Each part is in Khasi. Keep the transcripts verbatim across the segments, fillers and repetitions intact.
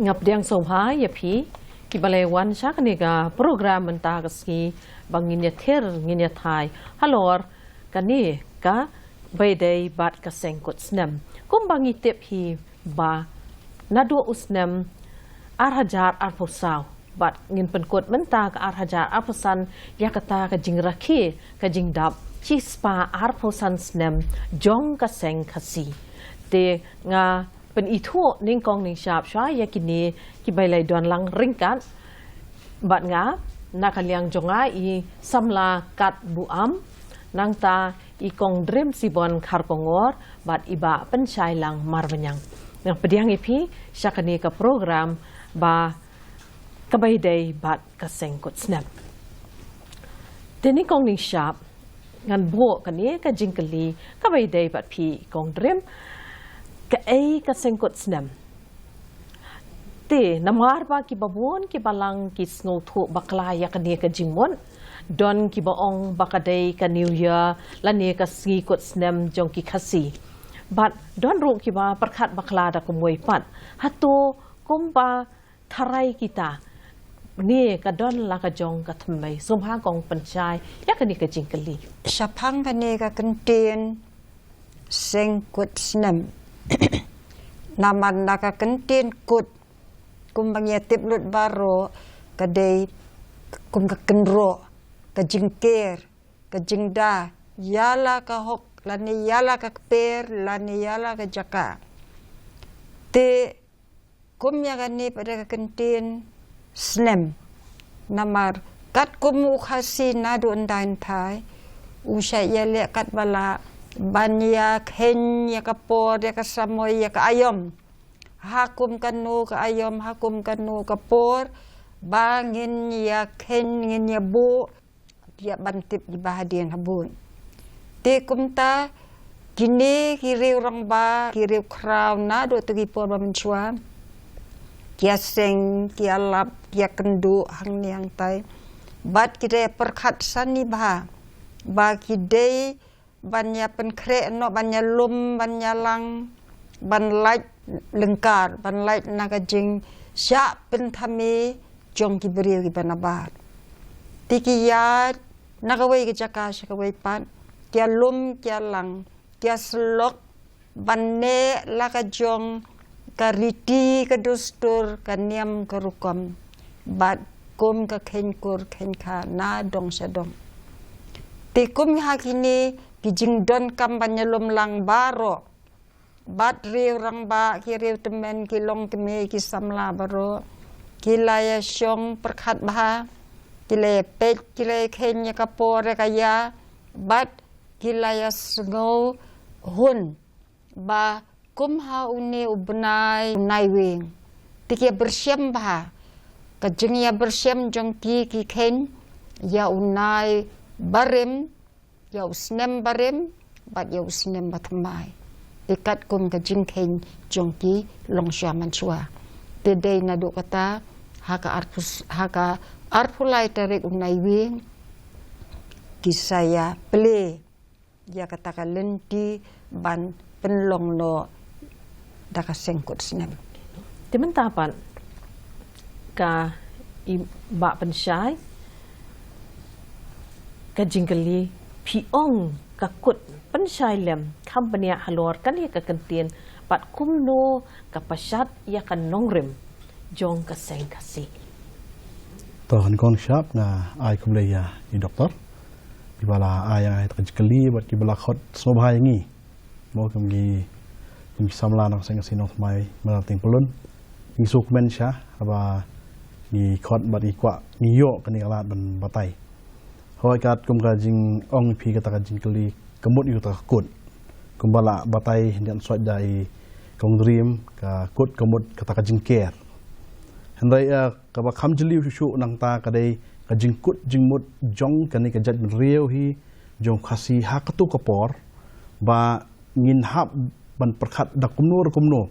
Nga pdiang sngewbha ïa phi kiba la wan sha kane ka program mynta ka sngi ba ngin ïa ther ngin ïa thai halor kane ka Ba ïadei bad ka seng kut snem. Kumba ngi tip hi ba naduh u snem ar hajar arphew saw bad ngin pynkut mynta ka ar hajar arphew san ïa kata ka jingrakhe ka jingdap shispah arphew san snem jong ka seng Khasi. Te nga pynithuh nyngkong nyngshap shuwa ïa kine kiba la don lang ryngkat bad nga na ka liang jong nga i samla Kat Buam, nangta i Kong Drim Sibon Kharkongor bad i Bah Pynshai Lang Marbaniang. Nga pdiang ïa phi sha kane ka program ba Ka Ba ïadei bad ka seng kut snem. Te nyngkong nyngshap ngan buh kane ka jingkylli kaba ïadei bad phi Kong Drim, kaei ka seng kut snem? Te namar ba kiba bun kiba lang ki sngewthuh bakla ïa kane ka jingmut, don kiba ong ba ka dei ka New Year lane ka sngi kut snem jong ki Khasi. Bad don ruh kiba pyrkhat bakla da kumwei pat. Hato kumba tharai kita ne ka don la ka jong ka thymmei? Sngewbha Kong Pynshai ïa kane ka jingkylli. Shaphang kane ka kyntien seng kut snem. Namar na ka kyntien kut, kumba ngi ïa tip lut baroh, ka dei kum ka kynroh, ka jingker, ka jingda ïa la ka hok lane ïa la ka kper lane ïa la ka jaka. Te kum ïa kane pat ka kyntien snem. Namar katkum u Khasi naduh ynda ynthai u shah ïaleh katba lah ban ïa kheiñ ïa ka por, ïa ka samoi, ïa ka aïom. Ha kum kano ka aïom, ha kum kano ka por ba ngin ïa kheiñ, ngin ïa buh, ïa ban tip kiba hadien habud. Te kumta kine ki riew rangbah, ki riew khraw naduh tu ki por ba mynshuwa ki ïa seng, ki ïa lap, ki ïa kynduh hangne hangtai. Bad ki dei pyrkhat sani bha ba ki dei ban ïa pynkhreh noh, ban ïa lum, ban ïa lang, ban lait lyngkar, ban lait na ka jingshah pynthame jong ki briew kiba nabar. Te ki ïaid na kawei ka jaka sha kawei pat, ki ïa lum, ki ïa lang, ki ïa syllok ban neh la ka jong ka riti, ka dustur, ka niam, ka rukom, bad kum ka kheiñ kur kheiñ kha na dong sha dong. Te kum ha kine ki jingdonkam ban ïalum lang baroh, bad riew rangbah, ki riew tymmen, ki longkmie, ki samla baroh ki la ïa shong pyrkhat bha, ki la ïa peit, ki la ïa kheiñ ïa ka por ïa ka ïa, bad ki la ïa sngewhun ba kum ha une u bnai, u Naiwieng, te ki ïa byrshim bha. Ka jingïabyrshim jong ki, ki kheiñ ïa u nai barim, ïa u snem barim, bad ïa u snem bathymmai. Te katkum ka jingkheiñ jong ki longshuwa manshuwa. Te dei naduh kata, ha ka arphew, ha ka arphew lai tarik u Naiwieng, ki sa ïa plie ïa kata ka lynti ban pynlong noh da ka seng kut snem. Te mynta pat ka i Bah Pynshai, ka jingkylli, phi ong ka kut pynshai lem, kham bniah halor kane ka kyntien, bad kumno ka pynshad ïa ka nongrim jong ka seng Khasi. To, nyngkong nyngshap nga ai khublei ïa i doktor kiba la ai ïa nga ïa ka jingkylli bad kiba la khot sngewbha ïa ngi. Mo kum ki, kum ki samla na ka seng Khasi Nongthymmai Myntdu Tyngpyllun. Ngi sngewkmen sha haba ngi khot bad ngi kwah, ngi ïoh kane ka lad ban batai. Hooid, katkum ka jingong phi kata ka jingkylli, ka mut ïa kata ka kut. Kumba la batai hynnin soit da i Kong Drim, ka kut ka mut kata ka jingker. Hynrei, eh, kaba kham jylliew shuh shuh nangta ka dei ka jingkut jingmut jong kane ka jaitbynriew hi jong Khasi ha kato ka por, ba ngin hap ban pyrkhat da kumno re kumno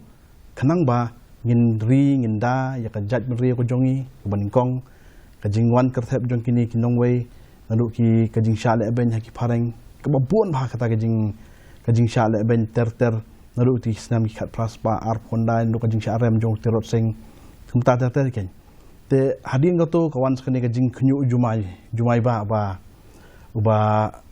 khnang ba ngin ri ngin da ïa ka jaitbynriew ka jong ngi kaba nyngkong. Ka jingwan kyrthep jong kine ki nongwei, naduh ki ka jingshah lehbeiñ ha ki phareng, kaba bun bha kata ka jing, ka jingshah lehbeiñ ter ter, naduh ki snem ki khatphra spah arphew khyndai, naduh ka jingshah rem jong u Tirot Sing, Kumta ter ter kein. Te hadien kato ka wan sa kane ka jingkhynñiuh jumai, jumai ba, ba, ba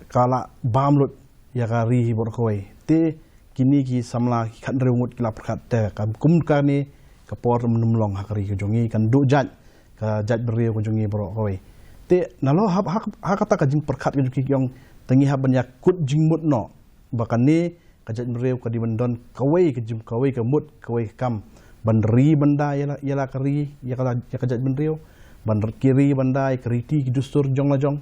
ka la bam lut ïa ka ri baroh kawei. Te kine ki samla ki khathynriew ngut ki la pyrkhat te ka kum kane ka por mynnym long ha ka ri ka jong ngi, kan duh jait ka jaitbynriew ka jong ngi baroh kawei. Te nalor ha, ha, ha kata ka jingpyrkhat ka jong ki ki ong te ngi hap ban ïakut jingmut noh ba kane ka jaitbynriew ka dei ban don kawei ka jing, kawei ka mut, kawei ka kam ban ri ban da ïa la, ïa la ka ri, ïa ka, ïa ka jaitbynriew, ban ri, ki ri ban da ïa ka riti ki dustur jong la jong,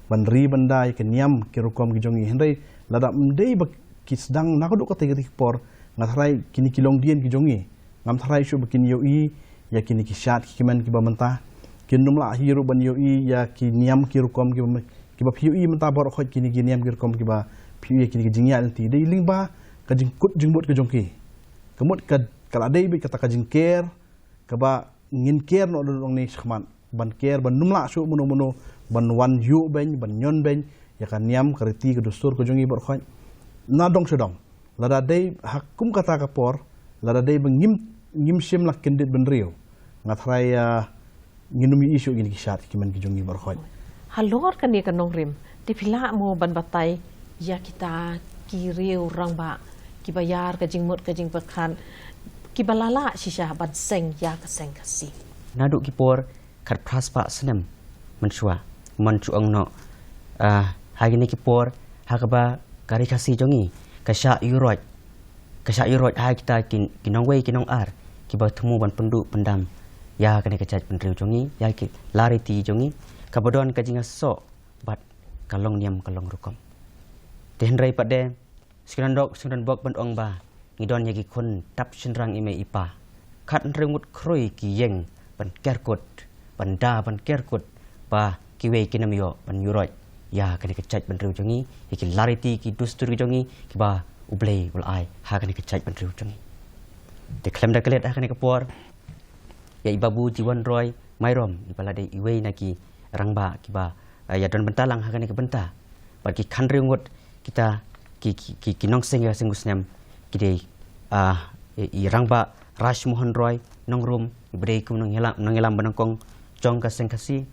ban ri ban da ïa ka niam ki rukom ki jong ngi. Hynrei lada ym dei ba ki sdang na ka duk kata ka por, nga tharai kine ki longdien ki jong ngi ngam tharai shuh ba kin ïohi ïa kine ki shad ki kmen kiba mynta. Kin ym lah hi ruh ban ïohi ïa ki niam ki rukom kiba, kiba phi ïohi mynta baroh khoit, kine ki niam ki rukom kiba phi ïohi ïa kine ki jingïaid lynti. Dei lyngba ka jingkut jingmut ka jong ki. Ka mut ka, ka la dei beit kata ka jingker kaba ngin ker noh da lade shakhmat, ban ker ban ym lah shuh mano mano ban wan ïuh beiñ, ban ñion beiñ ïa ka niam ka riti ka dustur ka jong ngi baroh khoit. Na dong sha dong, lada dei ha kum kata ka por, lada dei ba ngim, ngim shim la kyndit bynriew, nga tharai, ah, ngin ym ïohi shuh kine ki shad ki kmen ki jong ngi baroh khoit. Halor kane ka nongrim, te phi lah mo ban batai ïa kita ki riew rangbah kiba ïar ka jingmut ka jingpyrkhat, kiba la lah shisha ban seng ïa ka seng Khasi? Naduh ki por khatphra spah snem mynshuwa, mynshuwa ong noh, ah, ha kine ki por ha kaba ka ri Khasi jong ngi ka shah ïuroit, ka shah ïuroit ha kita ki, ki nongwei ki nongar kiba thmu ban pynduh pyndam ïa kane ka jaitbynriew jong ngi, ïa ki lariti jong ngi, kaba don ka jingïasoh bad ka long niam ka long rukom. Te hynrei pat de, sngewdon dok, sngewdon bok ban ong ba ngi don ïa ki khun tap shynrang i mei i pa. Khathynriew ngut khrui ki ïeng ban ker kut, ban da ban ker kut ba kiwei kin ym ïoh ban ïuroit ïa kane ka jaitbynriew jong ngi, ïa ki lariti ki dustur ki jong ngi kiba U Blei u la ai ha kane ka jaitbynriew jong ngi. Te khlem da klet ha kane ka por, ïa i Babu Jiwon Roy Myrom, iba la dei iwei na ki rangbah kiba, eh, ïa don bynta lang ha kane ka bynta. Bad ki khathynriew ngut kita ki, ki, ki, ki nongseng ïaseng u snem ki dei, ah, i, i rangbah Raj Mohan Roy Nongrum, iba dei kum nongïalam, nongïalam ba nyngkong jong ka seng Khasi,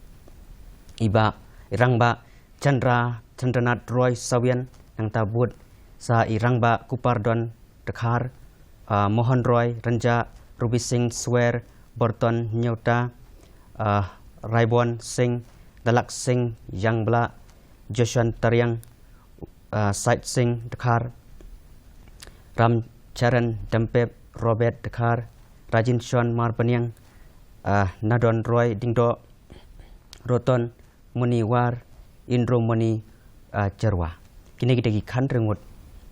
iba, i rangbah Chandra, Chandranath Roy Sawian, nangta bud sa i rangbah Kupardon Dkhar, ah, Mohan Roy Rynjah, Rubi Singh Swer, Borton Nyota, ah, Raibon Singh, Dalak Singh Yangbla, Joshua Tariang, ah, Sait Singh Dkhar, Ram Charan Dempep, Robert Dkhar, Rajin Shon Marbaniang, ah, Nadon Roy Dingdo, Roton Muni War, Indro Muni, ah, Cherwa. Kine kita ki khathynriew ngut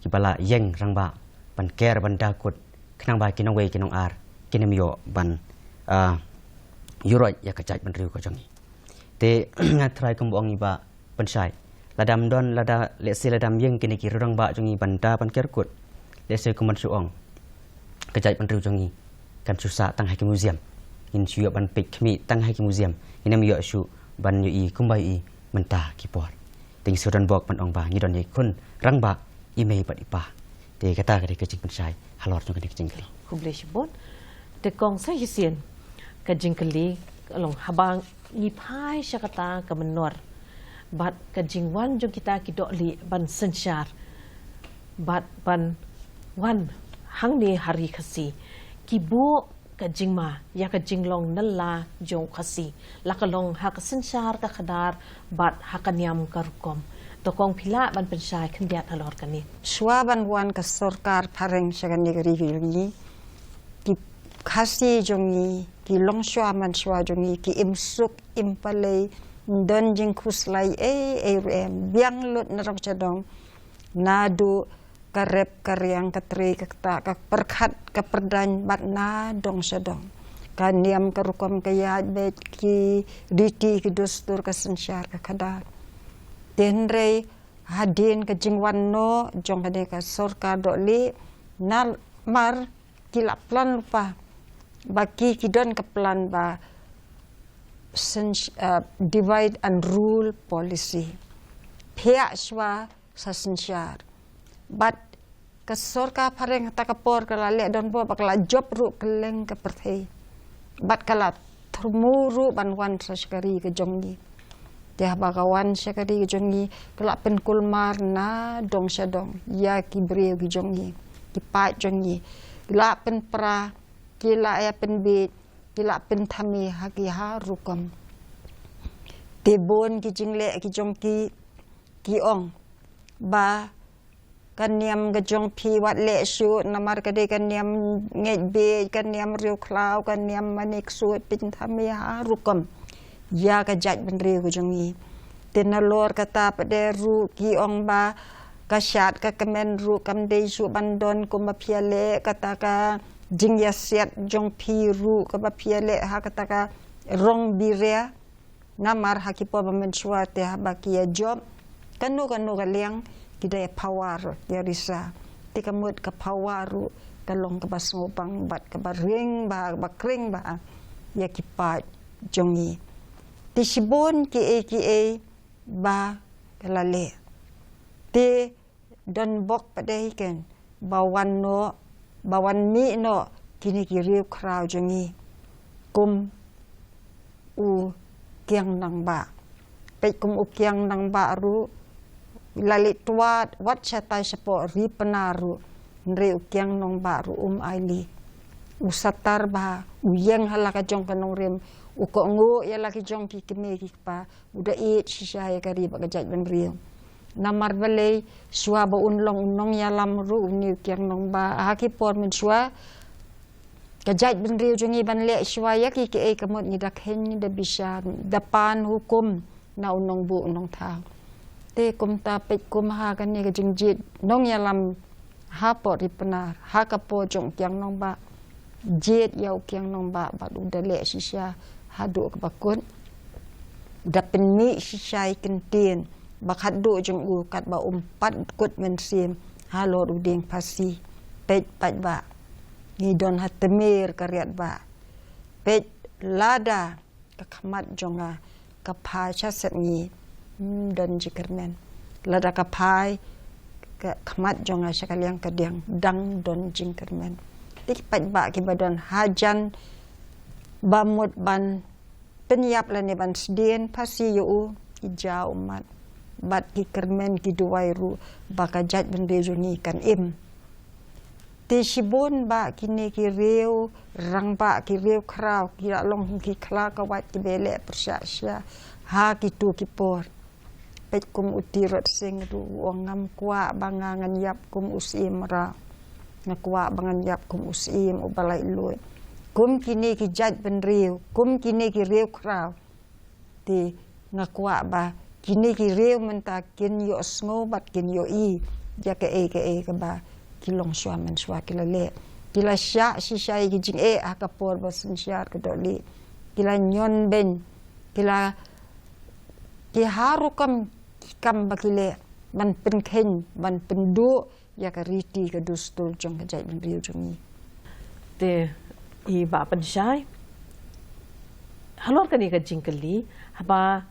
kiba la ïeng rangbah ban ker ban da kut, khnang ba ki nongwei ki nongar kin ym ïoh ban, ah, ïuroit ïa ka jaitbynriew ka jong ngi. Te nga tharai kumba ong i Bah Pynshai, lada ym don, lada, lehse lada ym ïeng kine ki rangbah jong ngi ban da ban ker kut, lehse kumban shu ong, ka jaitbynriew jong ngi kan shu sah tang ha ki museum. Ngin shu ïoh ban peit khmih tang ha ki museum, ngin ym ïoh shuh ban ïohi kumba ïohi mynta ki por. Te ngi sngewdon bok ban ong ba ngi don ïa ki khun rangbah i mei bad i pa. Te kata ka dei ka jingpynshai halor jong kane ka jingkylli. Khublei shibun. Te kong, sa shisien ka jingkylli ka long, haba ngi phai sha kata ka mynnor bad ka jingwan jong kita ki dohlieh ban synshar bad ban wan hangne ha ri Khasi, ki buh ka jingma ïa ka jinglong nylla jong u Khasi, la ka long ha ka synshar ka khadar bad ha ka niam ka rukom. To kong, phi lah ban pynshai khyndiat halor kane? Shuwa ban wan ka sorkar phareng sha kane ka ri ka jong ngi, ki Khasi jong ngi, ki longshuwa manshuwa jong ngi, ki im suk im palei, ym don jingkhuslai ei ei ruh em, biang lut na dong sha dong. Naduh ka rep ka riang, ka trei ka ktah, ka pyrkhat ka pyrdaiñ bad na dong sha dong. Ka niam ka rukom ka ïaid beit, ki riti ki dustur, ka synshar ka khadar. Te hynrei hadien ka jingwan noh jong kane ka sorkar dohlieh, namar ki la plan lypa ba ki, ki don ka plan ba synsh-, eh, divide and rule policy. Phiah shuwa sa synshar. Bad ka sorkar phareng ha kata ka por ka la leh donbor ba ka la jop ruh kylleng ka pyrthei. Bad ka la thmu ruh ban wan sha ka ri ka jong ngi. Te haba ka wan sha ka ri ka jong ngi, ka la pynkulmar na dong sha dong ïa ki briew ki jong ngi, ki paid jong ngi. Ki la pynpra, ki la ïa pynbit, ki la pynthame ha ki ha rukom. Te bun ki jingleh ki jong ki, ki ong ba ka niam ka jong phi wat leh shuh, namar ka dei ka niam ngeit beit, ka niam riewkhlaw, ka niam manik shuh, pynthame ha rukom ïa ka jaitbynriew ka jong ngi. Te nalor kata pat de ruh ki ong ba ka shad ka kmen ruh kam dei shuh ban don kumba phi ïa leh, kata ka jingïasiat jong phi ruh kaba phi ïa leh ha kata ka rong biria. Namar ha ki por ba mynshuwa te haba ki ïa jop kano kano ka liang, ki da ïa power ïa risa. Te ka mut ka power ruh ka long kaba sngewbang bad kaba ring bha, kaba kring bha ïa ki paid jong ngi. Te shibun kiei kiei ba ka la leh. Te don bok pat de hi ken ba wan noh, ba wan mih noh kine ki riewkhraw jong ngi kum u Kiang Nangbah. Peit kum u Kiang Nangbah ruh la leit wat, wat shatai shapoh Ri Pnar ruh, hynrei u Kiang Nangbah ruh um ailad. U satar bha, u ïeng ha la ka jong ka nongrim, u kohnguh ïa la ki jong ki kmie ki kpa, u da ïeit shisha ïa ka ri bad ka jaitbynriew. Namar balei, shuwa ba un long u nongïalam ruh une u Kiang Nangbah, ha ki por mynshuwa ka jaitbynriew jong ngi ban leh shuwa ïa ki, kiei ka mut ngi da kheiñ, ngi da bishar, da pan hukum na u nongbuh u nongthaw. Te kumta peit kum ha kane ka jingjied nongïalam hapoh Ri Pnar, ha ka por jong u Kiang Nangbah, jied ïa u Kiang Nangbah bad u da leh shisha haduh kaba kut. Da pynmih shisha ïa ki ktien ba khadduh jong u katba um pat kut mynsiem halor u dieng phasi. Peit paidbah, ngi don ha tmier ka riat bah. Peit, lada ka khmat jong nga ka phai sha sepngi, ym don jingkyrmen. Lada ka phai ka khmat jong nga sha ka liang ka diang, dang don jingkyrmen. Te ki paidbah kiba don hajan ba mut ban pynïap lane ban sdien phasi ïa u, ki jaw ummat bad ki kyrmen, ki duwai ruh ba ka jaitbynriew jong ngi kan im. Te shibun bah kine ki riew rangbah, ki riewkhraw, ki la long hi ki khlawait kiba leh pyrshah shisha ha kito ki por. Peit kum u Tirot Sing ruh u ong, ngam kwah ba nga ngan ïap kum u Syiem Mraw. Nga kwah ba ngan ïap kum u Syiem uba laitluid. Kum kine ki jaitbynriew, kum kine ki riewkhraw, te nga kwah ba kine ki riew mynta kin ïohsngew bad kin ïohi ïa kaei kaei kaba ki longshuwa mynshuwa ki la leh. Ki la shah shisha ïa ki jingeh ha ka por ba synshar ka dohlieh. Ki la ñion beiñ, ki la, ki ha rukom ki kam ba ki leh ban pynkheiñ, ban pynduh ïa ka riti ka dustur jong ka jaitbynriew jong ngi. Te i Bah Pynshai, halor kane ka jingkylli, haba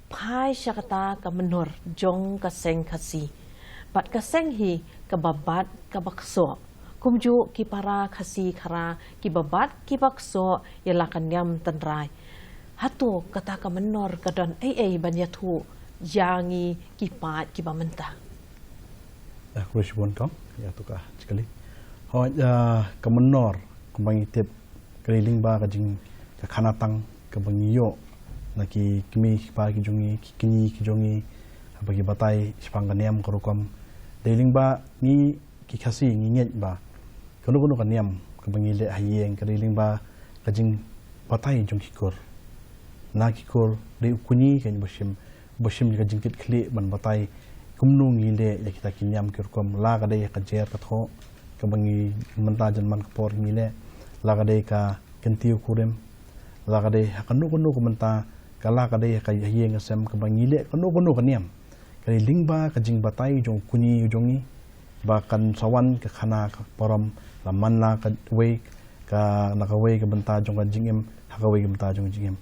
phai sha kata ka mynnor jong ka seng Khasi bad ka seng hi kaba bat kaba ksoh, kumjuh ki para Khasi Khara kiba bat kiba ksoh ïa la ka niam tynrai, hato kata ka mynnor ka don ei ei ban ïathuh ïa ngi ki paid kiba mynta? Ïa, khublei shibun kong ïa kata ka jingkylli. Hooid, ïa, ka mynnor kumba ngi tip, ka dei lyngba ka jing, ka khana tang kaba ngi ïoh na ki kmie ki kpa ki jong ngi, ki kñi ki jong ngi, haba ki batai shaphang ka niam ka rukom. Dei lyngba ngi ki Khasi ngi ngeit ba kano kano ka niam kaba ngi leh ha ïing ka dei lyngba ka jingbatai jong ki kur. Na ki kur dei u kñi ka ba shim, ba shim ïa ka jingkitkhlieh ban batai kumno ngi leh ïa kita ki niam ki rukom, la ka dei ka jer ka thoh kaba ngi mynta jan man ka por ngi leh, la ka dei ka kyntiew kurim, la ka dei ha kano kano ka bynta, ka la ka dei ha ka ïing ka sem kaba ngi leh kano kano ka niam. Ka dei lyngba ka jingbatai jong u kñi u jong ngi ba kan sa wan ka khana ka parom, la man la kawei ka, na kawei ka bynta jong ka jingim ha kawei ka bynta jong ka jingim.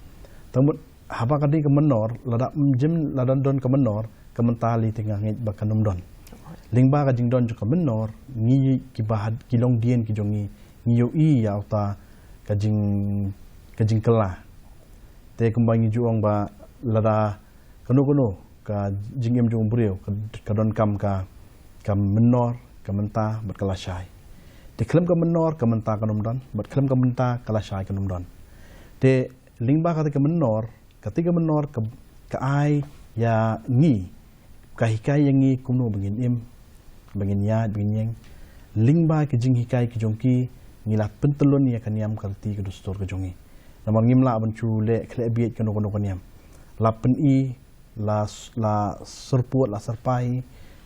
Tangba haba ka dei ka mynnor, lada ym jim, lada don ka mynnor, ka mynta lei te nga ngeit ba kan ym don. Lyngba ka jingdon jong ka mynnor, ngi kiba ha ki longdien ki jong ngi, ngi ïohi ïa uta ka jing, ka jingkylla. Te kumba ngi ju ong ba lada kano kano ka jingim jong u briew ka, ka donkam ka, ka mynnor, ka mynta bad ka lashai. Te khlem ka mynnor ka mynta kan ym don, bad khlem ka mynta ka lashai kan ym don. Te lyngba kata ka mynnor, kata ka mynnor ka, ka ai ïa ngi, ka hikai ïa ngi kumno ba ngin im, ba ngin ïaid, ba ngin ïeng. Lyngba ka jinghikai ka jong ki, ngi la pyntyllun ïa ka niam ka riti ka dustur ka jong ngi. Namar ngim lah ban shu leh khleh bieit kano kano ka niam. La pyni, la s-, la syrpud, la syrpai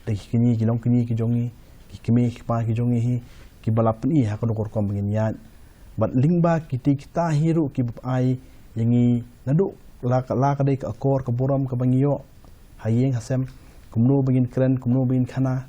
da ki kñi ki longkñi ki jong ngi, ki kmie ki kpa ki jong ngi hi, kiba la pyni ha kano ka rukom ba ngin ïaid. Bad lyngba kita kita hi ruh kiba ai ïa ngi naduh la ka, la ka dei ka akor ka burom kaba ngi ïoh ha ïing ha sem, kumno ba ngin kren, kumno ba ngin khana.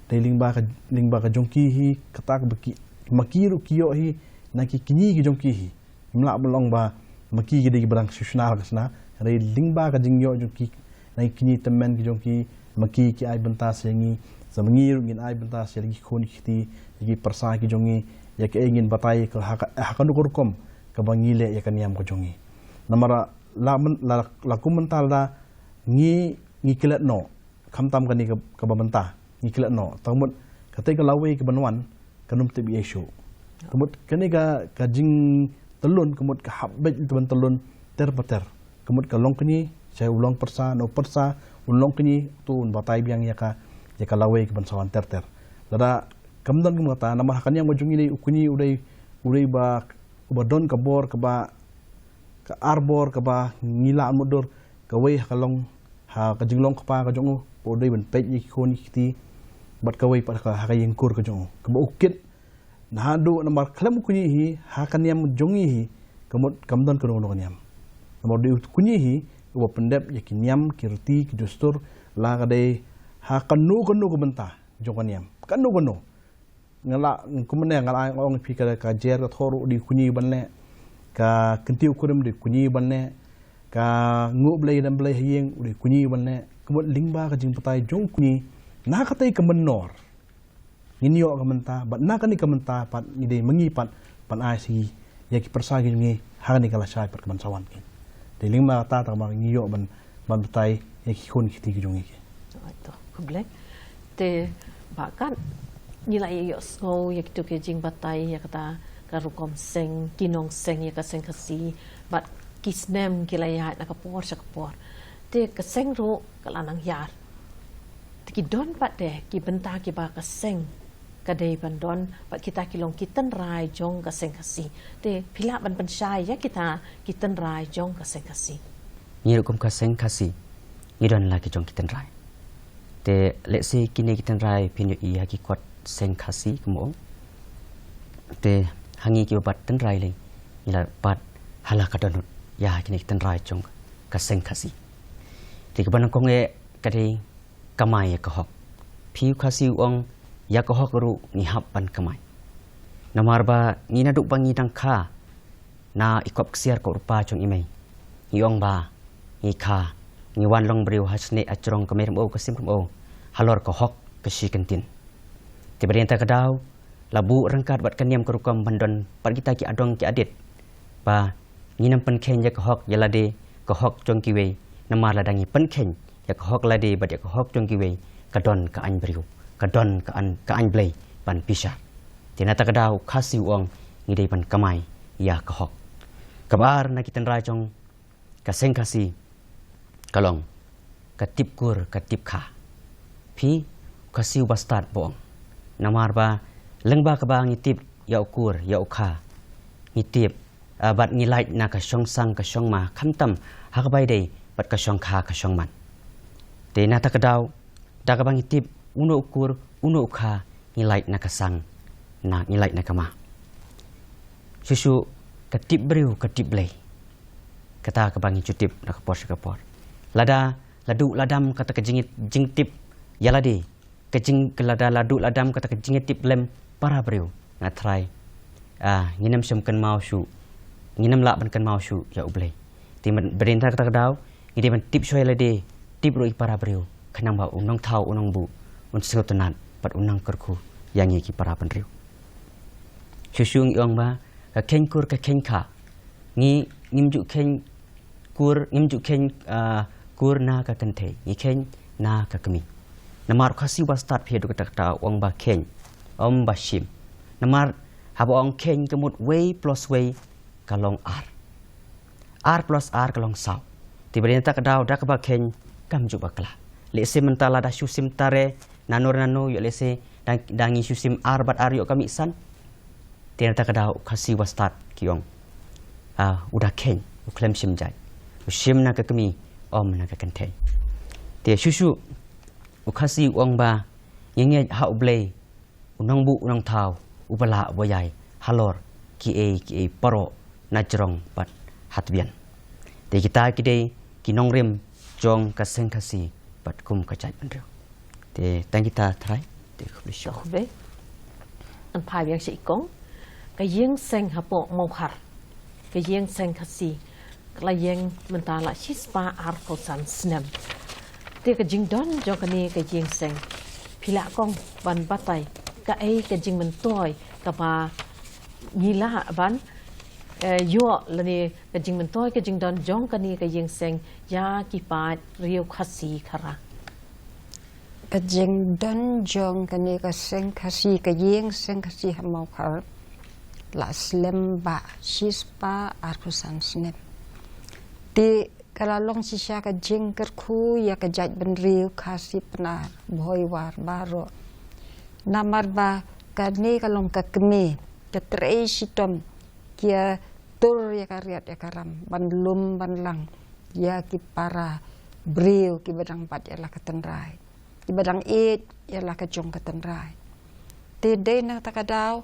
Dei lyngba ka, lyngba ka jong ki hi, kata kaba ki, ma ki ruh ki ïoh hi na ki kñi ki jong ki hi. Ngim lah ban ong ba ma ki ki dei kiba dang shu shna ka shna. Hynrei lyngba ka jingïoh jong ki na ki kñi tymmen ki jong ki, ma ki ki ai bynta sha ngi, sa ma ngi ruh ngin ai bynta sha ki khun ki kti, ïa ki pyrsa ki jong ngi, ïa kaei ngin batai ka ha ka, ha kano ka rukom kaba ngi leh ïa ka niam ka jong ngi. Namar la myn-, la, la kum mynta lada ngi, ngi klet noh, khamtam kane ka, kaba mynta ngi klet noh, tang mut kata ka lawei kaban wan kan ym tip ei shuh. Ka mut kane ka, ka jingtyllun, ka mut ka hap beit ban tyllun ter pa ter. Ka mut ka longkñi sha u longpyrsa, na u pyrsa, u longkñi, to un batai biang ïa ka, ïa ka lawei kaban sa wan ter ter. Lada kam don kum kata, namar ha ka niam ka jong ngi dei u kñi u dei, u dei ba, uba don ka bor kaba, ka ar bor kaba ngi lah mutdur, kawei ha ka long, ha ka jinglong kpa ka jong u, u dei ban peit ïa ki khun ki kti, bad kawei pat ha ka, ha ka ïing kur ka jong u. Kaba u kit, naduh namar khlem u kñi hi, ha ka niam jong ngi hi, ka mut kam don kano kano ka niam. Namar dei u kñi hi, uba pyndep ïa ki niam, ki riti, ki dustur, la ka dei ha kano kano ka bynta jong ka niam. Kano kano. Nga la, kumne nga la ong ïa phi ka, ka jer ka thoh ruh u dei u kñi ban leh. Ka kyntiew kurim u dei u kñi ban leh. Ka nguh blei dem blei ha ïing u dei u kñi ban leh. Ka mut lyngba ka jingbatai jong u kñi, na katei ka mynnor ngin ïoh ka mynta, bad na kane ka mynta pat ngi dei ma ngi pat ban ai sha ki, ïa ki pyrsa ki jong ngi, ha kane ka lashai pat kaban sa wan ki. Te lyngba kata ta ma ngi ïoh ban, ban batai ïa ki khun ki kti ki jong ngi ki. Oi to, khublei. Te ba kat ngi la ïohsngew ïa kito ki jingbatai ïa kata ka rukom seng, ki nongseng ïa ka seng Khasi, bad ki snem ki la ïaid na ka por sha ka por. Te ka seng ruh ka la nang hiar. Te ki don pat de ki bynta kiba ka seng ka dei ban don, bad kita ki long ki tynrai jong ka seng Khasi. Te phi lah ban pynshai ïa kita ki tynrai jong ka seng Khasi. Ngi ruh kum ka seng Khasi ngi don la ki jong ki tynrai. Te lehse kine ki tynrai phin ïohi ha ki kot seng Khasi kumba ong. Te ha ngi kiba bat tynrai lei ngi la bat ha la ka dohnud ïa kine ki tynrai jong ka seng Khasi. Te kaba nyngkong eh ka dei kamai ïa ka hok. Phi u Khasi u ong ïa ka hok ruh ngi hap ban kamai. Namar ba ngi naduh ba ngi dang kha, na i kop ksiar kop rupa jong i mei, ngi ong ba ngi kha, ngi wan long briew ha snieh ha jrong ka mei rymaw ka sim rymaw halor ka hok ka shi kyntien. Te ba dei na kata ka daw la buh ryngkat bad ka niam ka rukom ban don bad kita ki adong ki adit ba ngin ym pynkheiñ ïa ka hok ïa lade, ka hok jong kiwei, namar lada ngi pynkheiñ ïa ka hok lade bad ïa ka hok jong kiwei, ka don ka aiñ briew, ka don ka aiñ, ka aiñ Blei ban bishar. Te na kata ka daw u Khasi u ong ngi dei ban kamai ïa ka hok. Kaba ar na ki tynrai jong ka seng Khasi ka long ka tip kur ka tip kha. Phi u Khasi uba stad ba ong. Namar ba lyngba kaba ngi tip ïa u kur ïa u kha, ngi tip, ah, bad ngi lait na ka shong sang ka shong ma, khamtam ha kaba ïadei bad ka shong kha ka shong man. Te na kata ka daw da kaba ngi tip uno u kur uno u kha, ngi lait na ka sang, na ngi lait na ka ma. Shuh shuh ka tip briew ka tip Blei. Kata kaba ngi ju tip na ka por sha ka por. Lada la duh la dam kata ka jingit, jingtip ïa lade, ka jing, ka lada la duh la dam kata ka jingtip lem para briew, nga tharai, ah, ngin ym shym kynmaw shuh, ngin ym lah ban kynmaw shuh ïa u Blei. Te ba dei na kata ka daw ngi dei ban tip shuwa ïa lade, tip ruh ïa para briew, khnang ba u nongthaw u nongbuh un sngewtynnad bad un nang kyrkhu ïa ngi ki para bynriew. Shuh shuh ngi ong ba ka kheiñ kur ka kheiñ kha. Ngi ngim ju kheiñ kur, ngim ju kheiñ, ah, kur na ka kynthei, ngi kheiñ na ka kmie. Namar u Khasi uba stad phi ïa duh kata kata u ong ba kheiñ, ym ba shim. Namar haba ong kheiñ ka mut wei plus wei ka long ar. Ar plus ar ka long saw. Te ba dei na kata ka daw da kaba kheiñ kam ju bakla. Lehse mynta lada shu sim tare nano re nano ïoh lehse da, da ngi shu sim ar bad ar ïoh ka mih san. Te na kata ka daw u Khasi uba stad ki ong, ah, u da kheiñ, u khlem shim jait. U shim na ka kmie, ym na ka kynthei. Te shuh shuh u Khasi u ong ba ngi ngeit ha U Blei, u nongbuh u nongthaw, uba lah uba ïai halor kiei kiei baroh na jrong bad ha tbian. Te kita ki dei ki nongrim jong ka seng Khasi bad kum ka jaitbynriew. Te tang kita trai. Te khublei shibun. Khublei. Ngan phai biang sha i kong. Ka ïing seng hapoh Mawkhar. Ka ïing seng Khasi ka la ïeng mynta la shispah arphew san snem. Te ka jingdon jong kane ka ïing seng, phi lah kong ban batai kaei ka jingmyntoi kaba ngi lah ban, eh, ïoh lane ka jingmyntoi ka jingdon jong kane ka ïing seng ïa ki paid riew Khasi Khara. Ka jingdon jong kane ka seng Khasi, ka ïing seng Khasi ha Mawkhar la slem bha shispah arphew san snem. Te ka la long shisha ka jingkyrkhu ïa ka jaitbynriew Khasi Pnar Bhoi War baroh. Namar ba kane ka long ka kmie, ka trei shitom, ki ïa tur ïa ka riat ïa ka ram ban lum ban lang ïa ki para briew kiba dang bat ïa la ka tynrai, kiba dang ïeit ïa la ka jong ka tynrai. Te dei na kata ka daw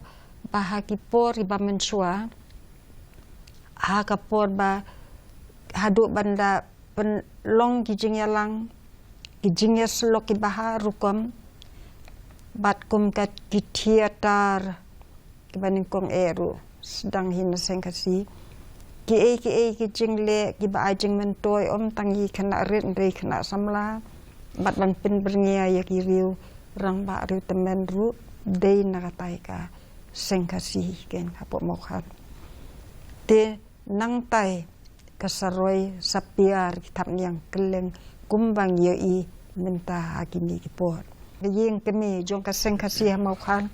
ba ha ki por kiba mynshuwa, ha ka por ba haduh ban da pynlong ki jingïalang, ki jingïasyllok kiba ha rukom, bad kum ka ki theater kiba nyngkong eh ruh sdang hi na seng Khasi. Kiei kiei ki jingleh kiba ai jingmyntoi, ym tang ïa ki khynnah rit hynrei khynnah samla, bad ban pynbyrngia ïa ki riew rangbah riew tymmen ruh dei na katai ka seng Khasi hi ken hapoh Mawkhar. Te nangtai ka sa roi sa piar ki thapniang kylleng kumba ngi ïohi mynta ha kine ki por. Ka ïing kmie jong ka seng Khasi ha Mawkhar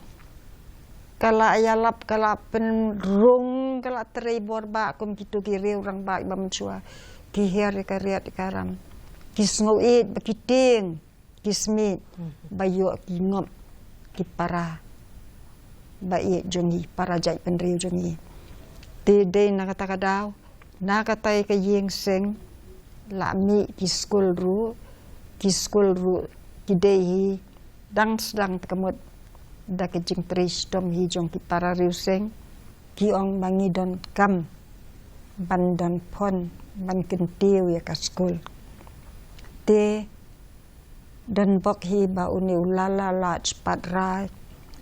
ka la ïalap, ka la pynrung, ka la trei bor bha kum kito ki riew rangbah ba mynshuwa, ki hiar ïa ka riat ïa ka ram, ki sngewieit ba ki tieng, ki smiej, ba ïoh ki ngop ki para ba ïeit jong ngi, para jaitbynriew jong ngi. Te dei na kata ka daw, na katai ka ïing seng la mih ki skul ruh, ki skul ruh ki dei hi dang sdang te ka mut da ka jingtrei shitom hi jong ki para riew seng, ki ong ba ngi donkam ban don phon ban kyntiew ïa ka skul. Te don bok hi ba une u Lala Lajpat Rai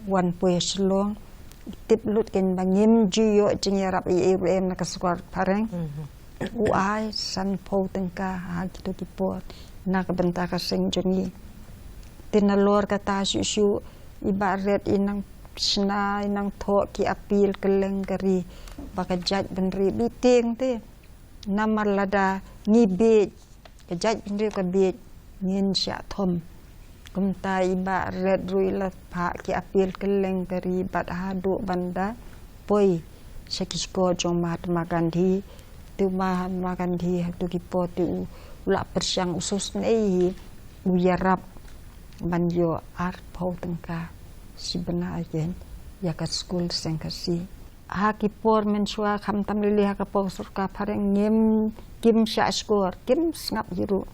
wan poi Shillong, tip lut ken ba ngim ju ïoh jingïarap ei ei ruh em na ka sorkar phareng. U ai sanphew tyngka ha kito ki por na ka bynta ka seng jong ngi. Te nalor kata shuh shuh i Bah Red i nang shna, i nang thoh ki appeal kylleng ka ri ba ka jaitbynriew bit tieng te. Namar lada ngi bieit, ka jaitbynriew ka bieit, ngin shah thom. Kumta i Bah Red ruh i la phah ki appeal kylleng ka ri bad haduh ban da poi sha ki shkor jong Mahatma Gandhi. Te u Mahatma Gandhi hato ki por te u la pyrshang, u sngewsynei hi, u ïarap ban ïoh arphew tyngka shi bnai ken ïa ka skul seng Khasi. Ha ki por mynshuwa, khamtam lili ha ka por sorkar phareng, ngim, kim shah shkor, kim sngap hi ruh.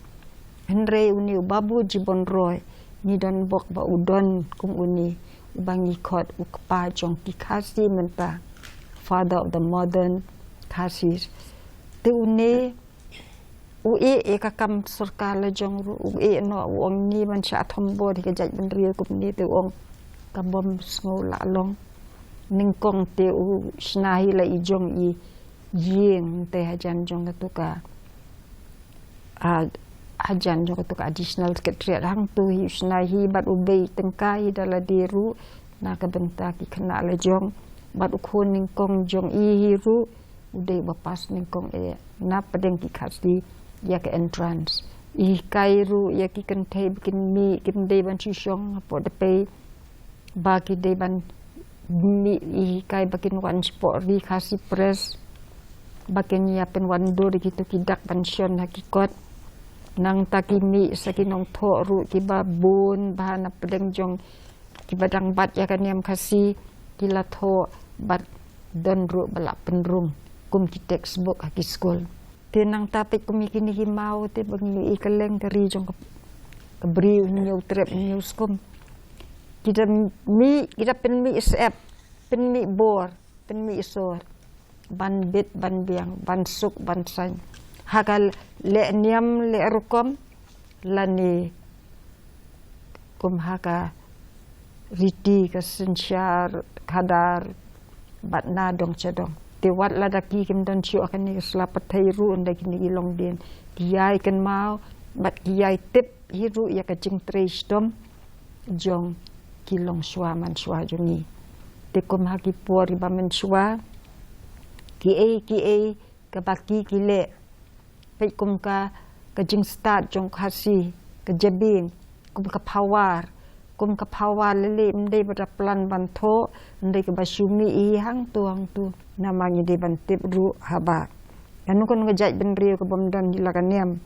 Hynrei une u Babu Jibon Roy, ngi don bok ba u don kum une uba ngi khot u kpa jong ki Khasi mynta, father of the modern Khasis. Te une u ïeh ïa ka kam sorkar la jong ruh, u ïeh noh, u ong ngi ban shah thombor hi ka jaitbynriew kumne, te u ong ka bym sngew lah long. Nyngkong te u shna hi la i jong i ïing te hajan jong katu ka, a, hajan jong katu ka additional secretariat, hangtu hi u shna hi bad u bei tyngka hi da lade ruh na ka bynta ki khynnah la jong, bad u khun nyngkong jong i hi ruh u dei uba pass nyngkong eh na pdeng ki Khasi ïa ka entrance. I hikai ruh ïa ki kynthei ba kin mih, kim dei ban shu shong hapoh dpei ba ki dei ban mih. I hikai ba kin wan shapoh Ri Khasi Press ba kin ïa pynwandur ïa kito ki dak ban shon ha ki kot. Nangta ki mih sa ki nongthoh ruh kiba bun bha na pdeng jong kiba dang bat ïa ka niam Khasi, ki la thoh bad don ruh ba la pynrung kum ki textbook ha ki skul. Te nangta peit kum ïa kine ki maw te ba ngi ïohi ka leng ka ri jong ka, ka briew, Hynñiewtrep Hynñiewskum. Ki da mih, ki da pynmih syep, pynmih bor, pynmih sor ban bit ban biang, ban suk ban saiñ ha ka leh niam leh rukom, lane kum ha ka riti ka synshar khadar bad na dong sha dong. Te wat lada ki kim don shuh ha kane ka sla pyrthei ruh, ynda kine ki longdien ki ïai kynmaw bad ki ïai tip hi ruh ïa ka jingtrei shitom jong ki longshuwa manshuwa jong ngi. Te kum ha ki por ba mynshuwa, kiei kiei kaba ki ki leh, peit kum ka, ka jingstad jong Khasi, ka jabieng, kum ka phawar, kum ka phawar lei lei ym dei ba da plan ban thoh, ym dei kaba shu mih hi hangto hangto. Namar ngi dei ban tip ruh haba kano kano ka jaitbynriew kabym don hi la ka niam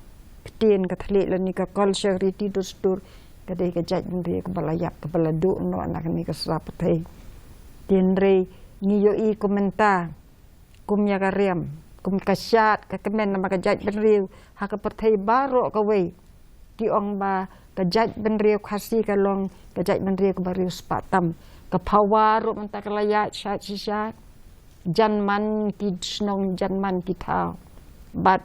ktien ka thylliej lane ka culture, riti dustur, ka dei ka jaitbynriew kaba la ïap, kaba la duh noh na kane ka sla pyrthei. Te hynrei ngi ïohi kum mynta, kum ïa ka riam, kum ka shad ka kmen namar ka jaitbynriew ha ka pyrthei baroh kawei ki ong ba ka jaitbynriew Khasi ka long ka jaitbynriew kaba riewspah tam. Ka phawar ruh mynta ka la ïaid shad shisha, jan man ki shnong, jan man ki thaw. Bad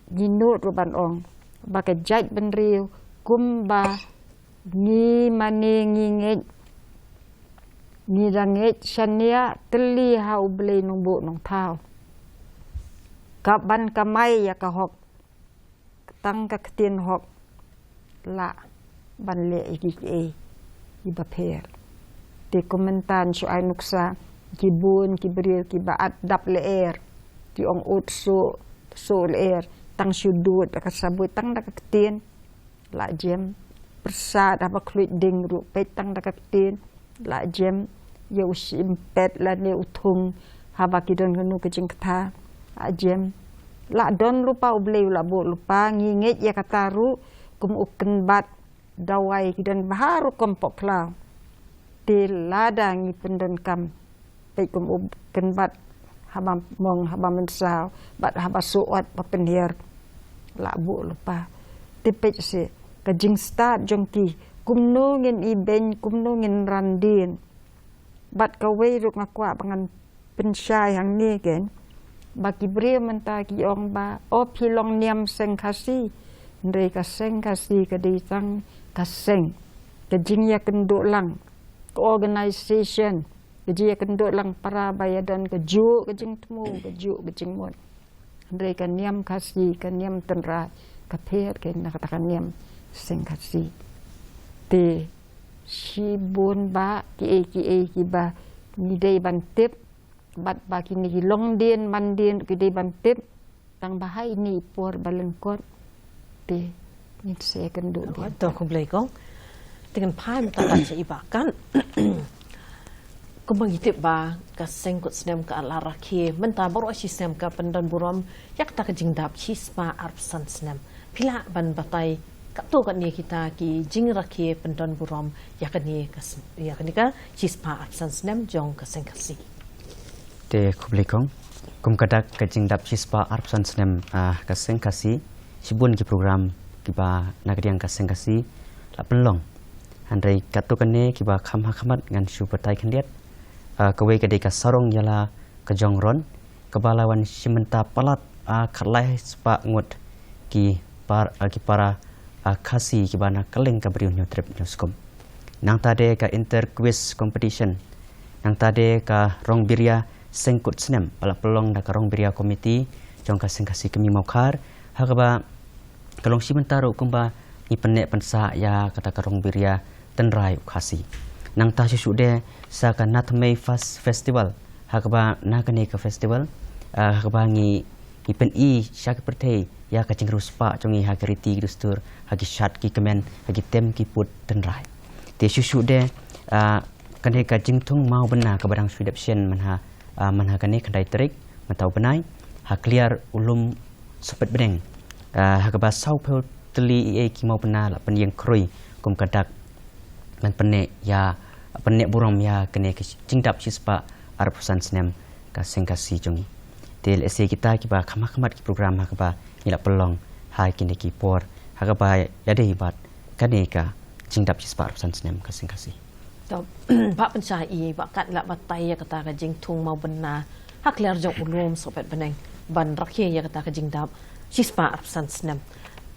ngi nud ruh ban ong ba ka jaitbynriew kumba ngi mane ngi ngeit, ngi da ngeit shaniah tylli ha U Blei Nongbuh Nongthaw, ka ban kamai ïa ka hok, tang ka ktien hok, lah ban leh ïa kiei kiei kiba pher. Te kum mynta shu ai nuksa, ki bun ki briew kiba at dap lyer, ki ong ud suh, suh lyer, tang shu dud da ka sabut, tang da ka ktien, lah jem. Pyrsad haba khluit ding ruh peit tang da ka ktien, lah jem. Ïa u shim pet lane u thung haba ki don kano ka jingkta, lah jem. Lah don lypa, U Blei u la buh lypa, ngi ngeit ïa kata ruh, kum u kynbat dawai ki don bha rukom poh khlaw. Te lada ngi pyndonkam, peit kum u kynbat haba mong, haba mynsaw bad haba suh wat ba pynhiar, lah buh lypa. Te peit shi ka jingstad jong ki, kumno ngin ibeiñ, kumno ngin ran dien. Bad kawei ruh nga kwah ba ngan pynshai hangne kein, ba ki briew mynta ki ong ba, o phi long niam seng Khasi. Hynrei ka seng Khasi ka dei tang ka seng, ka jingïakynduh lang, ka organization, ka jingïakynduh lang para ba ïadon kajuh ka jingthmu, kajuh ka jingmut. Hynrei ka niam Khasi, ka niam tynrai, ka pher kein na kata ka niam seng Khasi. Te shibun bah kiei kiei kiba ngi dei ban tip, bad ba kine ki longdien mandien ki dei ban tip, tang ba ha ine i por ba lyngkot te ngin sa ïakynduh biang. To, khublei kong. Te ngan phai mynta pat sha i Bah Kat. Kumba ngi tip ba ka seng kut snem ka la rakhe mynta baroh shisnem, ka pyndon burom ïa kata ka jingdap shispah arphew san snem. Phi lah ban batai katto katne kita ki jingrakhe pyndon burom ïa kane ka s-, ïa kane ka shispah arphew san snem jong ka seng Khasi? Te khublei kong. Kum ka dak, ka jingdap shispah arphew san snem, ah, ka seng Khasi, shibun ki program kiba na ka liang ka seng Khasi la pynlong. Hynrei katto katne kiba kham ha khmat ngan shu batai khyndiat. Ah, kawei ka dei ka sarong ïa la ka jong Ron, kaba la wan shim bynta palat, ah, khatlai spah ngut ki par-, ah, ki para, ah, Khasi kiba na kylleng ka Bri u Hynñiewtrep Hynñiewskum. Nangta de ka inter quiz competition. Nangta de ka rong biria seng kut snem, ba la pynlong da ka rong biria committee jong ka seng Khasi Kmie Mawkhar, ha kaba ka long shim bynta ruh kumba ngi pynneh pynsah ïa kata ka rong biria tynrai u Khasi. Nangta shuh shuh de sa ka Nathamei Fas-, Festival, ha kaba na kane ka festival ah, ha kaba ngi, ngi pyni sha ki pyrthei ïa ka jingriewspah jong ngi ha ki riti ki dustur, ha ki shad ki kmen, ha ki tem ki put tynrai. Te shuh shuh de, ah, kane ka jingthung mawbynna kaba dang shu dep shen mynha, ah, mynha kane khyndai tarik mynta u bnai, ha kliar u lum Sohpetbneng, ah, ha kaba saw phew tylli eiei ki mawbynna la pynïeng khrui kum ka dak ban pynneh ïa, pynneh burom ïa kane ka jingdap shispah arphew san snem ka Seng Khasi jong ngi. Te lehse kita kiba kham kham ki program ha kaba ngi la pynlong ha kine ki por ha kaba ïadei bad kane ka jingdap shispah arphew san snem ka Seng Khasi. To, ba pynshai ba kat la batai ïa kata ka jingthung mawbynna ha kliar jong u lum Sohpetbneng ban rakhe ïa kata ka jingdap shispah arphew san snem.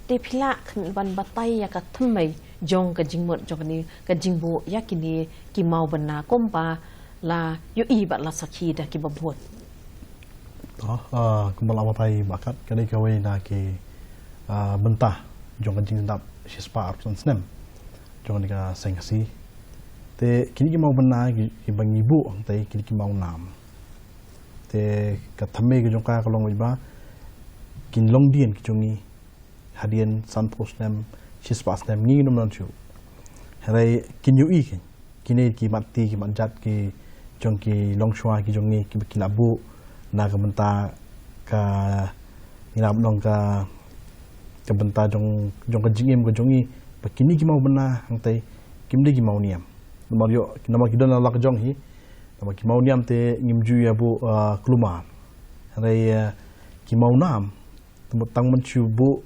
Te phi lah khn-, ban batai ïa ka thymmei jong ka jingmut jong kane ka jingbuh ïa kine ki mawbynna kumba la ïohi bad la sakhi da kiba bun. To, ah, kumba la batai ba kat ka dei kawei na ki, ah, bynta jong ka jingdap shispah arphew san snem jong kane ka Seng Khasi. Te kine ki mawbynna ki, kiba ngi buh hangtei kine ki mawnam. Te ka thymmei ka jong ka ka long ba kin long dien ki jong ngi hadien sanphew snem, shispah snem ngi nym don shuh. Hynrei kin ïohi ki, kine ki mat ti ki mat jat ki jong ki longshuwa ki jong ngi kiba ki la buh na ka bynta ka, ngi la buh na ka, ka bynta jong, jong ka jingim ka jong ngi, ba kine ki mawbynna hangtei kim dei ki mawniam. Namar ïoh, namar ki don la ka jong hi. Namar ki mawniam te ngim ju ïa buh, ah, kulmar. Hynrei, ah, ki mawnam te mut tang ban shu buh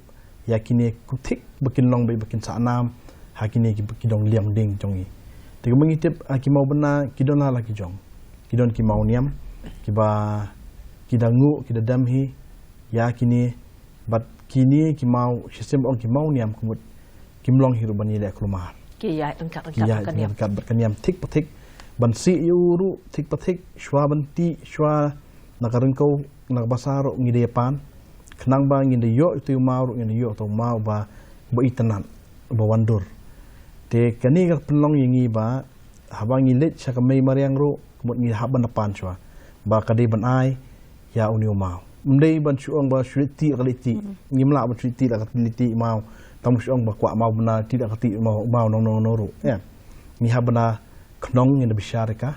ïa kine ki thik ba kin long beit ba kin sah nam ha kine ki, ki dong liang ding jong ngi. Te kumba ngi tip, ah, ki mawbynna ki don la la ki jong. Ki don ki mawniam kiba ki da nguh ki da dem hi ïa kine, bad kine ki maw, shisien ong ki mawniam ka mut kim long hi ruh ban ïaleh kulmar. Ki ïaid ryngkat ryngkat bad ka niam. Ryngkat bad ka niam thik pa thik. Ban sih ïa u ruh thik pa thik, shuwa ban tih, shuwa na ka ryngkew, na ka basa ruh ngi da ïa pan. Khnang ba ngin da ïoh ïa u maw ruh, ngin da ïoh ïa u maw ba, ba itynnad, ba wandur. Te kane ka pynlong ïa ngi ba haba ngi leit sha ka mei mariang ruh, ka mut ngi hap ban da pan shuwa ba ka dei ban ai ïa une u maw. Ym dei ban shu ong ba shu leit tih la ka leit tih. Ngim lah ban shu leit tih la ka leit tih maw. Tang shu ong ba kwah mawbynna, tih la ka tih maw, maw nong nong nong ruh. Ïa. Ngi hap ban da khnong, ngi da bishar ïa ka.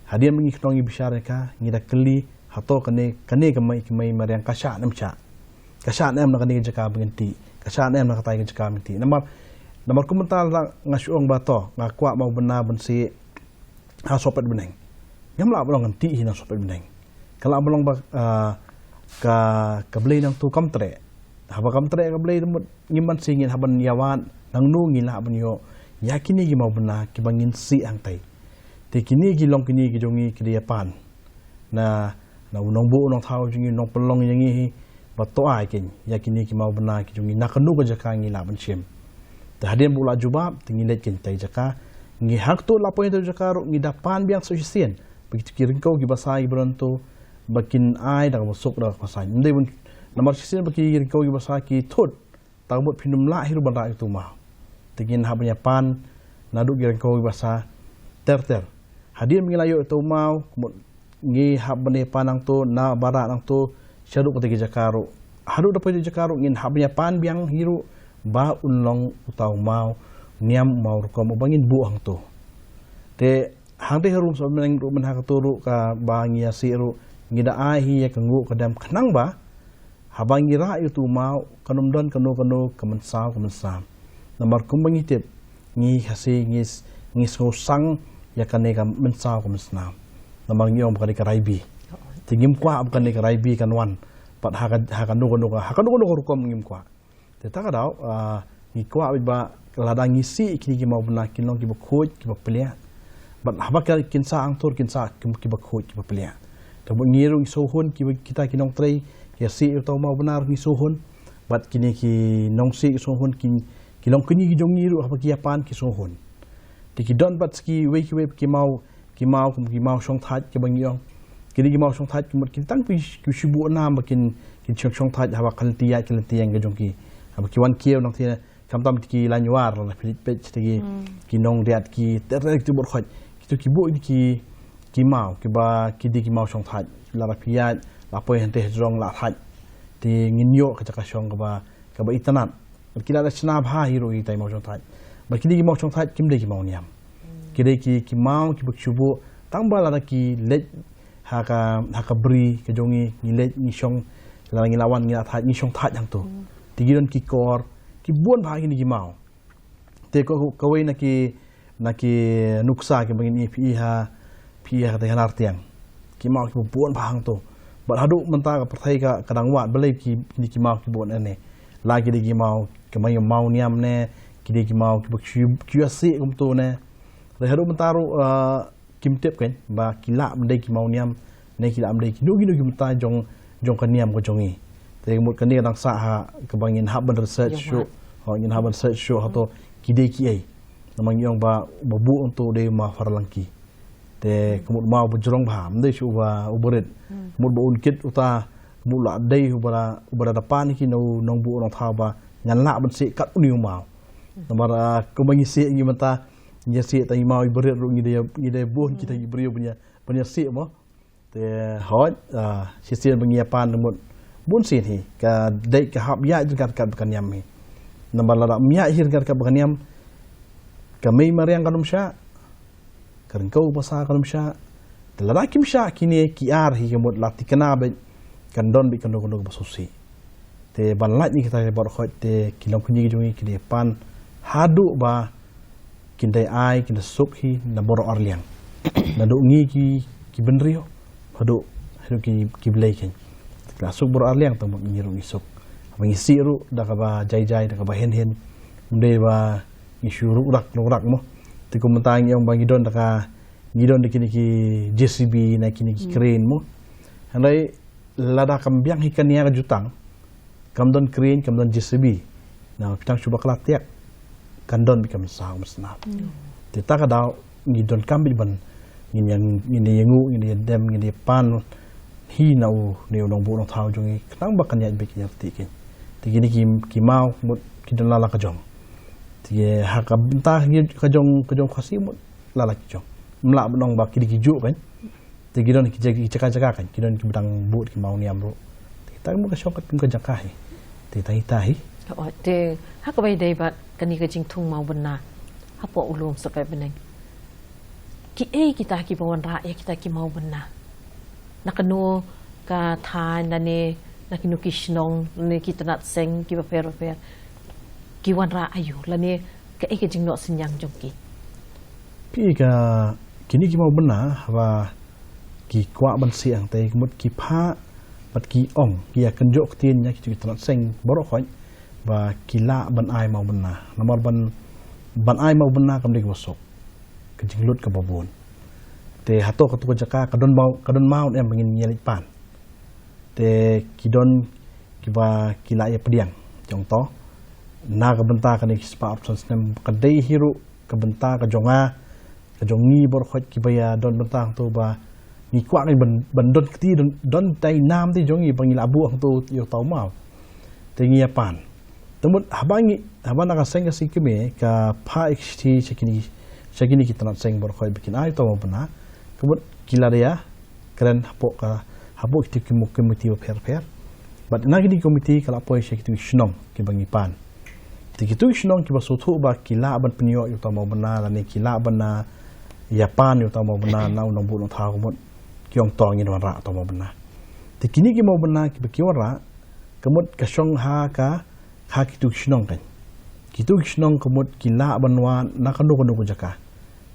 Hadien ba ngi khnong ngi bishar ïa ka, ngi da kylli, hato kane, kane ka mei, ka mei mariang ka shah ne em shah. Ka shah ne em na kane ka jaka ba ngin tih. Ka shah ne em na katai ka jaka ba ngin tih. Namar, namar kumta la nga shu ong ba to, nga kwah mawbynna ban sih ha Sohpetbneng. Ngam lah ban long ngan tih hi na Sohpetbneng. Ka lah ban long ba, ah, ka, ka blei nangtu kam treh. Haba kam treh ka blei te mut ngim ban sih, ngin hap ban ïa wad nangno ngi lah ban ïoh ïa kine ki mawbynna kiba ngin sih hangtei. Te kine ki long kine ki jong ngi ki da ïa pan na, na u nongbuh u nongthaw jong ngi, u nongpynlong ïa ngi hi, ba to ai keiñ ïa kine ki mawbynna ki jong ngi na kano ka jaka ngi lah ban shim. Te hadien ba u la jubab te ngi leit keiñ tai jaka. Ngi hangto la poi tai jaka ruh ngi da pan biang sa shisien ba kito ki ryngkew ki basa kiba don to ba kin ai da kaba suk da kaba saiñ. Ym dei ban, namar shisien ba ki ryngkew ki basa ki thut, ta ka mut phin ym lah hi ruh ban rah ïa utu u maw. Te ngin hap ban ïa pan naduh ki ryngkew ki basa ter ter. Hadien ba ngi la ïoh ïa utu u maw, ka mut ngi hap ban ïa pan nangto, na ba rah nangto shaduh kata ki jaka ruh. Haduh da poi ki jaka ruh ngin hap ban ïa pan biang hi ruh ba un long uta u maw niam, u maw rukom uba ngin buh hangto. Te hangtei ha u lum Sohpetbneng ruh mynha kato ruh kaba ngi ïa sih ruh ngi da ai hi ïa ka nguh ka dem khnang ba haba ngi rah ïa utu u maw kan ym don kano kano ka mynsaw ka mynsam. Namar kumba ngi tip ngi Khasi ngi s-, ngi sngewsang ïa kane ka mynsaw ka mynsam. Namar ngi ong ba kane ka raibi. Te ngim kwah ba kane ka raibi kan wan pat ha ka, ha kano kano ka, ha kano kano ka rukom ngim kwah. Te ta ka daw, ah, ngi kwah beit ba lada ngi sih kine ki mawbynna kin long kiba khuid kiba plia. Bad haba ka kin sah hangto kin sah kim-, kiba khuid kiba plia. Te bad ngi ruh ngi sngewhun kiba kita ki nongtrei, ïa sih ïa uta u mawbynna ruh ngi sngewhun. Bad kine ki nongsih ki sngewhun ki, ki longkñi ki jong ngi ruh haba ki ïa pan ki sngewhun. Te ki don pat sa kiwei kiwei ki maw, ki maw kum ki maw shongthait kiba ngi ong. Kine ki maw shongthait ki mut ki tang ki, ki shu buh nam ba kin, kin shong, shongthait haba ka lynti ïaid ka lynti ïeng ka jong ki. Haba ki wan kiew nangta khamtam ki laiñ war la phi leit peit te ki, ki nongriat ki ter ter ki tu bor khoit. Kitu ki buh ki, ki maw kiba ki dei ki maw shongthait. Lada phi ïaid La poi hangtei hajrong la thait. Te ngin ïoh ka jaka shong kaba, kaba itynnad. Bad ki la da shna bha hi ruh kita ki maw shong thait. Bad kine ki maw shong thait kim dei ki maw niam. Ki dei ki, ki maw kiba shu buh tang ba lada ki leit ha ka, ha ka bri ka jong ngi, ngi leit ngi shong, lada ngi la wan ngi la thait ngi shong thait hangto. Te ki don ki kor, ki bun bha kine ki maw. Te ko, kawei na ki, na ki nuksa kiba ngin ïohi phi ha, phi ha katei ha Nartiang. Ki maw kiba bun bha hangto. Bad haduh mynta ka pyrthei ka, ka dang wad balei ki, kine ki maw ki bun ane. La ki dei ki maw, ki maw, maw niam ne, ki dei ki maw kiba ki, ki ïa sih kumto ne. Te haduh mynta ruh, ah, kim tip kein ba ki lah ban dei ki maw niam ne ki lah ban dei kino kino ki bynta jong, jong ka niam ka jong ngi. Te ka mut kane ka dang sah ha kaba ngin hap ban research shuh. Ho, ngin hap ban research shuh hato ki dei kiei. Namar ngi ong ba, ba buh hangto dei maw Faralangki. Te ka mut maw ba jrong bha, ym dei shuh ba u barit. Ka mut ba un kit uta, ka mut la dei uba la, uba la da pan ki na u nongbuh nongthaw ba ngan lah ban sih kat une u maw. Namar, ah, kumba ngi sih ngi mynta, ngi sih tang i maw i barit ruh ngi dei, ngi dei bun kita ki briew ban ïa, ban ïa sih mo. Te hooid, ah, shisien ba ngi ïa pan mut bun sien hi ka dei ka hap ïa jingkat kat ba ka niam hi. Namar lada ym ïa hi jingkat kat ba ka niam, ka mei mariang kan ym shah, ka ryngkew basa kan ym shah. Te lada kim shah kine ki ar hi ka mut la thikna beit kan don beit kano kano ba sngewsih. Te ban lait ïa kita ki baroh khoit te ki longkñi ki jong ngi ki dei pan haduh ba kin dei ai, kin da suk hi na baroh arliang. Naduh ngi ki, ki bynriew haduh, haduh ki, ki blei kein. Te ki la suk baroh arliang tang ba ngi ruh ngi suk. Haba ngi sih ruh da kaba jai jai, da kaba hen hen. Ym dei ba ngi shu rukrak rukrak mo. Te kum mynta ngi ong ba ngi don da ka, ngi don da kine ki J C B na kine ki crane mo. Hynrei lada kam biang hi ka nia ka jutang, kam don crane, kam don J C B, na phi tang shu bakla tiak, kan don beit ka mynsaw mynsnam. Te ta ka daw ngi donkam beit ban ngin ïa, ngin ïa nguh, ngin ïa dem, ngin ïa pan hi na u, na u nongbuh nongthaw jong ngi khnang ba kan ïaid beit ka ïarti kein. Te kine ki, ki maw mut ki don la la ka jong. Te ha ka bynta ka jong, ka jong Khasi mut la la ki jong. Ym lah ban ong ba ki dei ki juh kein. Te ki don ki jaka, ki jaka jaka kein, ki don kiba dang bud ki maw niam ruh. Te kita ki mut ka shong kat kum ka jaka hi. Te ta hi ta hi. Oh, te ha kaba ïadei bad kane ka jingthung maw bynna hapoh u lum Sohpetbneng, kiei kita kiba wanrah ïa kita ki maw bynna? Na kano ka thaiñ lane na kino ki shnong lane ki tnat seng kiba pher bapher ki wanrah aïu lane kaei ka jingnoh synñiang jong ki? Phi ka, kine ki maw bynna haba ki kwah ban sih hangtei ka mut ki phah bad ki ong, ki ïa kynjoh ktien ïa kito ki tnat seng baroh khoit ba ki lah ban ai maw bynna. Namar ban, ban ai maw bynna kam dei kaba suk, ka jinglut kaba bun. Te hato kato ka jaka ka don maw, ka don maw ne em ba ngin ïa leit pan? Te ki don kiba ki la ïa pdiang jong to na ka bynta kane ki spah arphew san snem, ka dei hi ruh ka bynta ka jong nga, ka jong ngi baroh khoit kiba ïa don bynta hangto ba ngi kwah ngi ban, ban don kti, don, don tai nam ti jong ngi ba ngi la buh hangto ïa uta u maw. Te ngi ïa pan. Te mut haba ngi, haba na ka seng ka sngi kmie ka phah ïa ki shithi sha kine, sha kine ki tnat seng baroh khoit ba kin ai uta u maw bynna, ka mut ki la dei ïa kren hapoh ka, hapoh kito ki mo-, komiti bapher bapher. Bad na kine ki komiti ka la poi sha kito ki shnong kiba ngi pan. Te kito ki shnong kiba sngewthuh ba ki lah ban pynïoh ïa uta u maw bynna lane ki lah ban, ah, ïa pan ïa uta u maw bynna na u nongbuh nongthaw ka mut ki ong to ngin wanrah uta u maw bynna. Te kine ki maw bynna kiba ki wanrah ka mut ka shong ha ka, ha kito ki shnong kein. Kito ki shnong ka mut ki lah ban wad na kano kano ka jaka.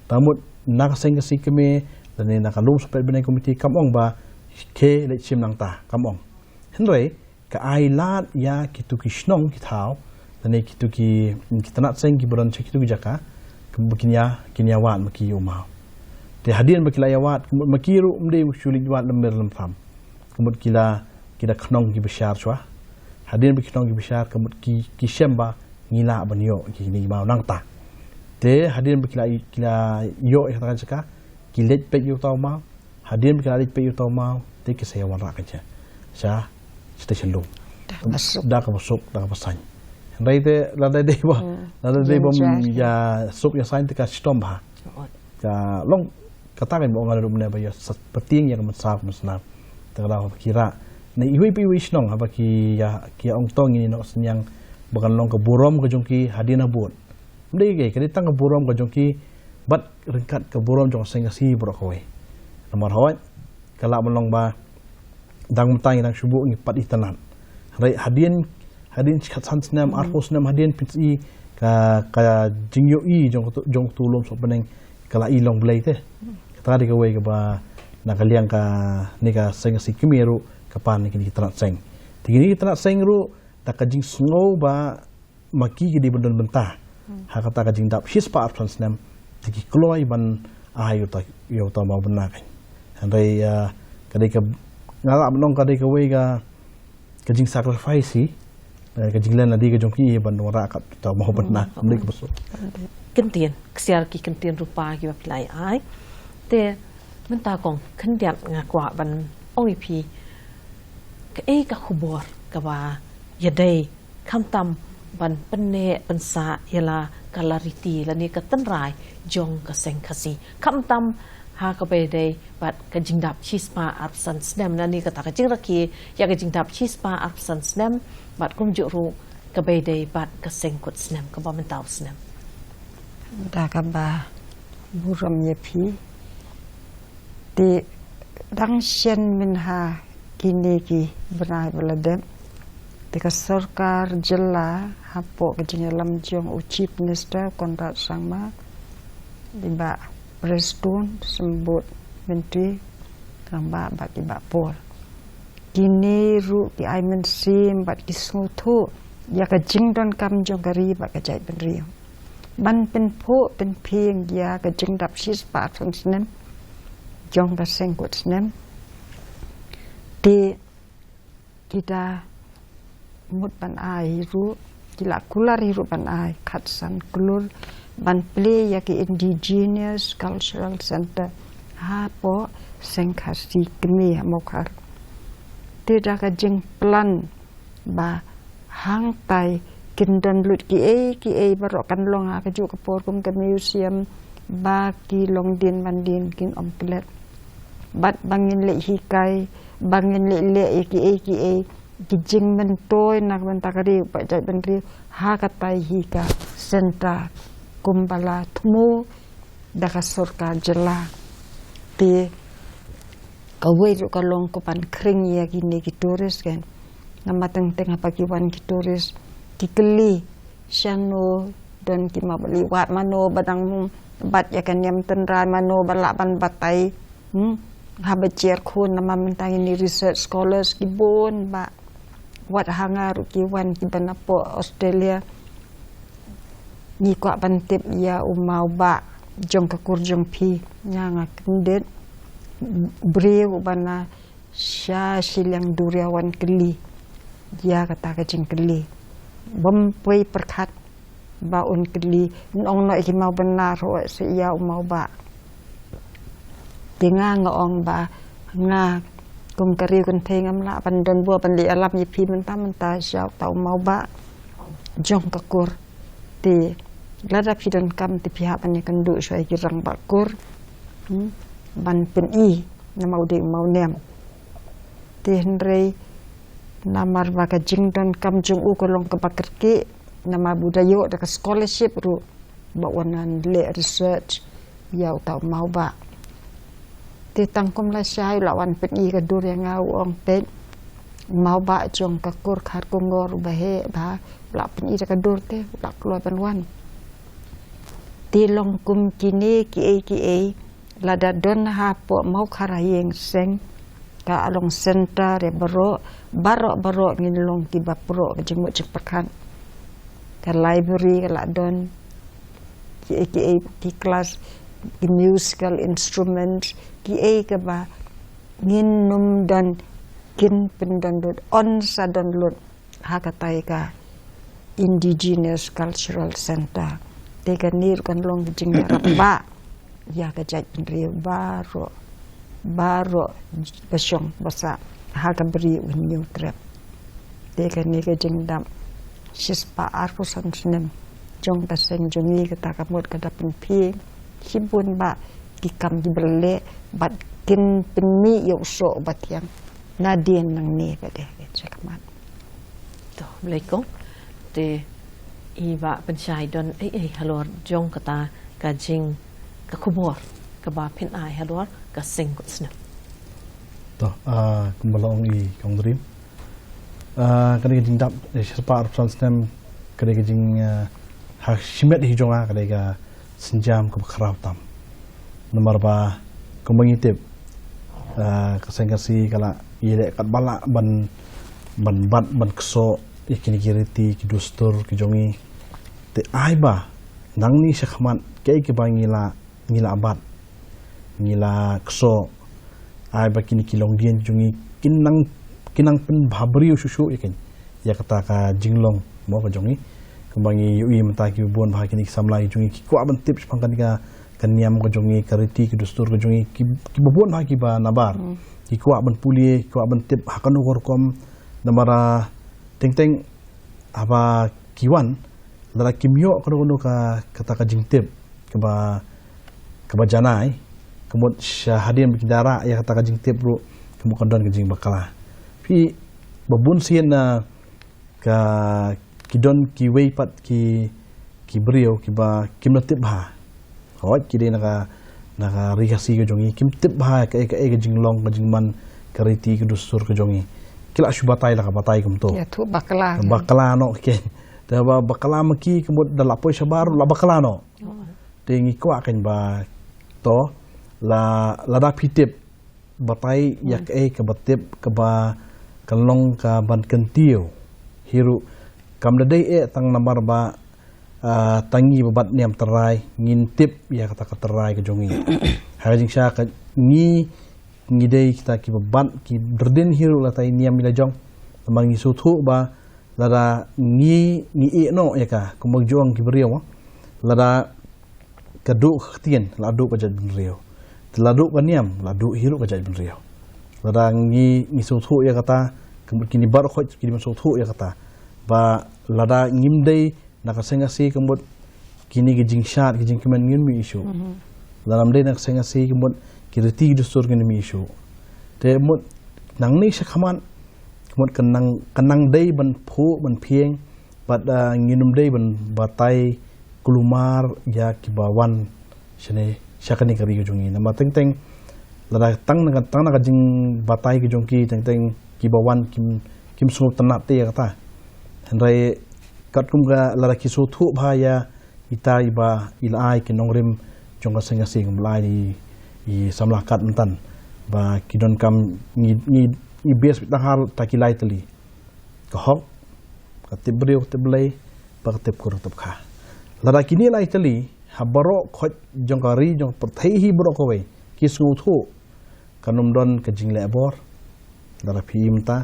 Ta mut na ka seng ka sngi kmie lane na ka lum Sohpetbneng komiti kam ong ba khie leit shim nangta, kam ong. Hynrei ka ai lad ïa kito ki shnong ki thaw lane kito ki, ki tnat seng kiba don sha kito ki jaka, ka mut ba kin ïa, kin ïa wad ma ki ïa u maw. Te hadien ba ki la ïa wad, ka mut ma ki ruh ym dei shu leit wad lem mir lem pham. Ka mut ki la, ki la khnong ki bishar shuwa. Hadien ba ki khnong ki bishar ka mut ki, ki shem ba ngi lah ban ïoh kine ki maw nangta. Te hadien ba ki la, ki la ïoh ïa kata ka jaka, ki leit peit ïa uta u maw. Hadien ba ki la leit peit ïa uta u maw te ki sa ïa wanrah kein sha, sha station lum. Da kaba suk. Da kaba suk, da kaba saiñ. Hynrei te lada dei ba, lada dei ba ym ïa suk ïa saiñ te ka shitom bha. Ka long kata kan ba ong nga ruh mynne ba ïa sa-, pyrthei ïa ka mynsaw ka mynsnam. Tang da ki rah na iwei pa iwei shnong haba ki ïa, ki ïa ong to ngin ïa noh synñiang ba kan long ka burom ka jong ki hadien habud. Ym dei ka, ka dei tang ka burom ka jong ki bad ryngkat ka burom jong ka seng Khasi baroh kawei. Namar hooid ka lah ban long ba dang mynta ngi dang shu buh ngi pat itynnad. Hynrei hadien, hadien shi khatsan snem, arphew snem hadien, phin sa i ka, ka jingïohi jong ka tu, jong ka tu lum sohbneng ka la i long blei te. Kata dei kawei kaba na ka liang kane ka seng Khasi Khmer ruh ka pan na kine ki tnat seng. Te kine ki tnat seng ruh da ka jingsngew ba ma ki ki dei ban don bynta ha kata ka jingdap shispah arphew san snem, te ki kloi ban ai ïa uta, ïa uta u mawbynna kan. Hynrei, ah, ka dei ka, nga lah ban ong ka dei kawei ka, ka jingsacrifice hi, eh, ka jinglen lade ka jong ki ban wanrah kat uta u mawbynna. Hmm, ym dei ka bsut. Kyntien, ksiar ki kyntien rupa kiba phi la ai. Te mynta kong khyndiat nga kwah ban ong ïa phi kaei ka khubor kaba ïadei khamtam ban pynneh pynsah ïa la ka lariti lane ka tynrai jong ka seng Khasi, khamtam ha kaba ïadei bad ka jingdap shispah arphew san snem lane kata ka jingrakhe ïa ka jingdap shispah arphew san snem, bad kumjuh ruh kaba ïadei bad ka seng kut snem kaba mynta u snem. Da kaba burom ïa phi. Te dang shen mynha kine ki bnai ba la dep, te ka sorkar jylla hapoh ka jingïalam jong u Chief Minister Conrad Sangma, i Bah Prestone, Symbud Myntri Rangbah bad i Bah Paul, kine ruh ki ai mynsiem bad ki sngewthuh ïa ka jingdonkam jong ka ri bad ka jaitbynriew ban pynphuh pynphieng ïa ka jingdap shispah arphew san snem jong ka seng kut snem. Te ki da mut ban ai hi ruh, ki la kular hi ruh ban ai khatsan klur ban plie ïa ki Indigenous Cultural Centre hapoh seng Khasi Khmer ha Mawkhar. Te da ka jingplan ba hangtai kin don lut kiei kiei baroh kan long ha kajuh ka por kum ka museum, ba ki longdien mandien kin ym klet. Bad ba ngin leh hikai, ba ngin leh leh ïa kiei kiei ki jingmyntoi na ka bynta ka ri bad jaitbynriew ha katai hi ka centre kumba la thmu da ka sorkar jylla. Te kawei ruh ka long ka ban khring ïa kine ki tourist kan. Namar teng teng haba ki wan ki tourist ki kylli shano don ki mawbynna, wat mano ba dang bat ïa ka niam tynrai, mano ba lah ban batai. Hmm? Haba jer khun namar mynta ngin research scholars ki bun ba wat ha nga ruh ki wan kiba napoh Australia. Ngi kwah ban tip ïa u mawbah jong ka kur jong phi. Nga nga kyndit briew uba na sha shiliang duriaw wan kylli ïa kata ka jingkylli. Bym poi pyrkhat ba un kylli, un ong noh ïa ki mawbynna ruh sa ïa u mawbah. Te nga nga ong ba nga kum ka riewkynthei ngam lah ban don bor ban leh ïalam ïa phi mynta mynta sha uta u mawbah jong ka kur. Te lada phi donkam te phi hap ban ïakynduh shuwa ïa ki rangbah kur, hmm, ban pyni namar u dei u mawniam. Te hynrei namar ba ka jingdonkam jong u ka long kaba kyrkieh, namar ba u da ïoh da ka scholarship ruh ba u wan leh research ïa uta u mawbah. Te tang kum lashai u la wan pyni ka dur ïa nga, u ong peit, u mawbah jong ka kur Khar Kongor uba heh bha, u la pyni da ka dur te u la kloi ban wan. Te long kum kine kiei kiei lada don hapoh Mawkhar ha ïing seng, ka long centre ïa baroh, baroh baroh ngin long kiba proh ka jingmut jingpyrkhat. Ka library ka la don, kiei kiei ki class, ki musical instruments, kiei kaba ngin nym don, kin pyndon lut, yn sa don lut ha katai ka Indigenous Cultural Centre. Te kane ruh kan long ka jingïarap ba ïa ka jaitbynriew baroh, baroh ba shong ba sah ha ka Bri u Hynñiewtrep. Te kane ka jingdap shispah arphew san snem jong ka seng jong ngi, kata ka mut ka da pynphieng shibun ba ki kam kiba leh bad kin pynmih ïa u soh uba thiang. Nadien nangne pat de shakhmat. To, Blei kong. Te i Bah Pynshai don ei ei halor jong kata ka jing ka khubor kaba phin ai halor ka seng kut snem. To, ah, kumba la ong i kong Dream. Ah, kane ka jingdap eh, shispa arphew san snem, kane ka jing ah, ha shimet hi jong nga, kane ka sienjam kaba khraw tam. Namar ba kumba ngi tip, ah, ka seng Khasi ka la ïaleh katba lah ban ban bat ban kso ïa kine ki riti ki dustur ki jong ngi. Te ai ba nangne shakhmat kaei kaba ngi la ngi la bat, ngi la kso, ai ba kine ki longdien jong ngi kin nang kin nang pynbha briew shuh shuh ïa kane, ïa kata ka jinglong mo ka jong ngi. Kumba ngi ïohi mynta kiba bun bha kine ki samla ki jong ngi ki kwah ban tip shaphang kane ka ka niam ka jong ngi, ka riti ka dustur ka jong ngi, ki kiba bun bha kiba nabar. Ki kwah ban pule, ki kwah ban tip ha kano ka rukom. Namar teng teng haba ki wan, lada kim ïoh kano kano ka kata ka jingtip kaba kaba janai, ka mut sha hadien ba ki da rah ïa kata ka jingtip ruh, ka mut kan don ka jingbakla. Phi, ba bun sien na ka ki don kiwei pat ki ki briew kiba kim da tip bha. Hooid, ki dei na ka na ka ri Khasi ka jong ngi, kim tip bha kaei kaei ka jinglong ka jingman, ka riti ka dustur ka jong ngi. Ki la shu batai la ka batai kumto. Ïathuh bakla. Bakla noh ki. Te ba bakla ma ki, ka mut da la poi shabar la bakla noh. Te ngi kwah kan ba to la lada phi tip, batai ïa kaei kaba tip kaba kan long ka ban kyntiew. Hi ruh kam da dei eh tang namar ba ah, tang ngi ba bat niam tynrai ngin tip ïa kata ka tynrai ka jong ngi. Ha ka jingshisha ka ngi ngi dei kita kiba bat ki derdin hi ruh lada i niam i la jong. Namar ngi sngewthuh ba lada ngi ngi ïeh noh ïa ka, kumba jong ki briew, lada ka duh ka ktien la duh ka jaitbynriew. Te la duh ka niam la duh hi ruh ka jaitbynriew. Lada ngi ngi sngewthuh ïa kata, ka mut kine baroh khoit ki dei ban sngewthuh ïa kata. Ba lada ngim dei na ka seng Khasi, ka mut kine ki jingshad ki jingkmen ngin ym ïohi shuh. Lada ym dei na ka seng Khasi, ka mut ki riti ki dustur ngin ym ïohi shuh. Te mut nangne shakhmat, ka mut kan nang kan nang dei ban phuh ban phieng, bad ah, ngin ym dei ban batai kulmar ïa kiba wan shane sha kane ka ri ka jong ngi. Namar teng teng lada tang na ka tang na ka jingbatai ka jong ki, teng teng kiba wan kim kim sngewtynnat te ïa kata. Hynrei katkum ka lada ki sngewthuh bha ïa ita iba i la ai ki nongrim jong ka seng Khasi, kum la ai i, i samla Kat mynta, ba ki donkam ngi ngi ngi bes beit tang ha ta ki lai tylli. Ka hok, ka tip briew ka tip Blei, bad ka tip kur tip kha. Lada kine lai tylli ha baroh khoit jong ka ri jong ka pyrthei hi baroh kawei ki sngewthuh, kan ym don ka jingleh bor. Lada phi i mynta,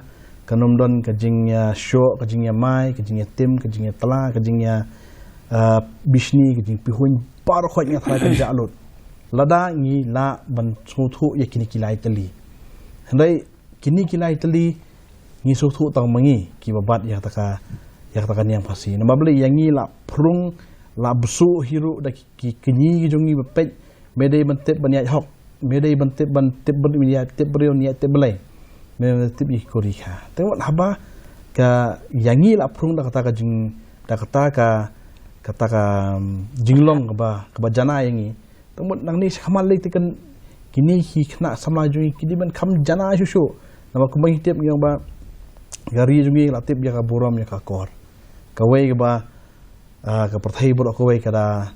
kan ym don ka jingïashoh, ka jingïamai, ka jingïatim, ka jingïatla, ka jingïa ah, bishni, ka jingpihuiñ, baroh khoit nga tharai kan jah lut. Lada ngi lah ban sngewthuh ïa kine ki lai tylli. Hynrei kine ki lai tylli ngi sngewthuh tang ma ngi kiba bat ïa kata ka ïa kata ka niam Khasi. Namar balei ïa ngi la phrung, la bsuh hi ruh da ki ki kñi ki jong ngi ba peit, me dei ban tip ban ïaid hok, me dei ban tip ban tip ban ïaid tip briew ïaid tip Blei. Me dei ban tip ïa ki kur ïa ki kha. Te wat haba ka ïa ngi la phrung da kata ka jing da kata ka kata ka um, jinglong kaba kaba jana ïa ngi. Te mut nangne shakhmat lei te kan kine ki khynnah samla jong ngi ki dei ban kham jana shuh shuh. Namar kumba ngi tip ngi ong ba ka ri jong ngi la tip ïa ka burom ïa ka akor. Kawei kaba ah, ka pyrthei baroh kawei ka da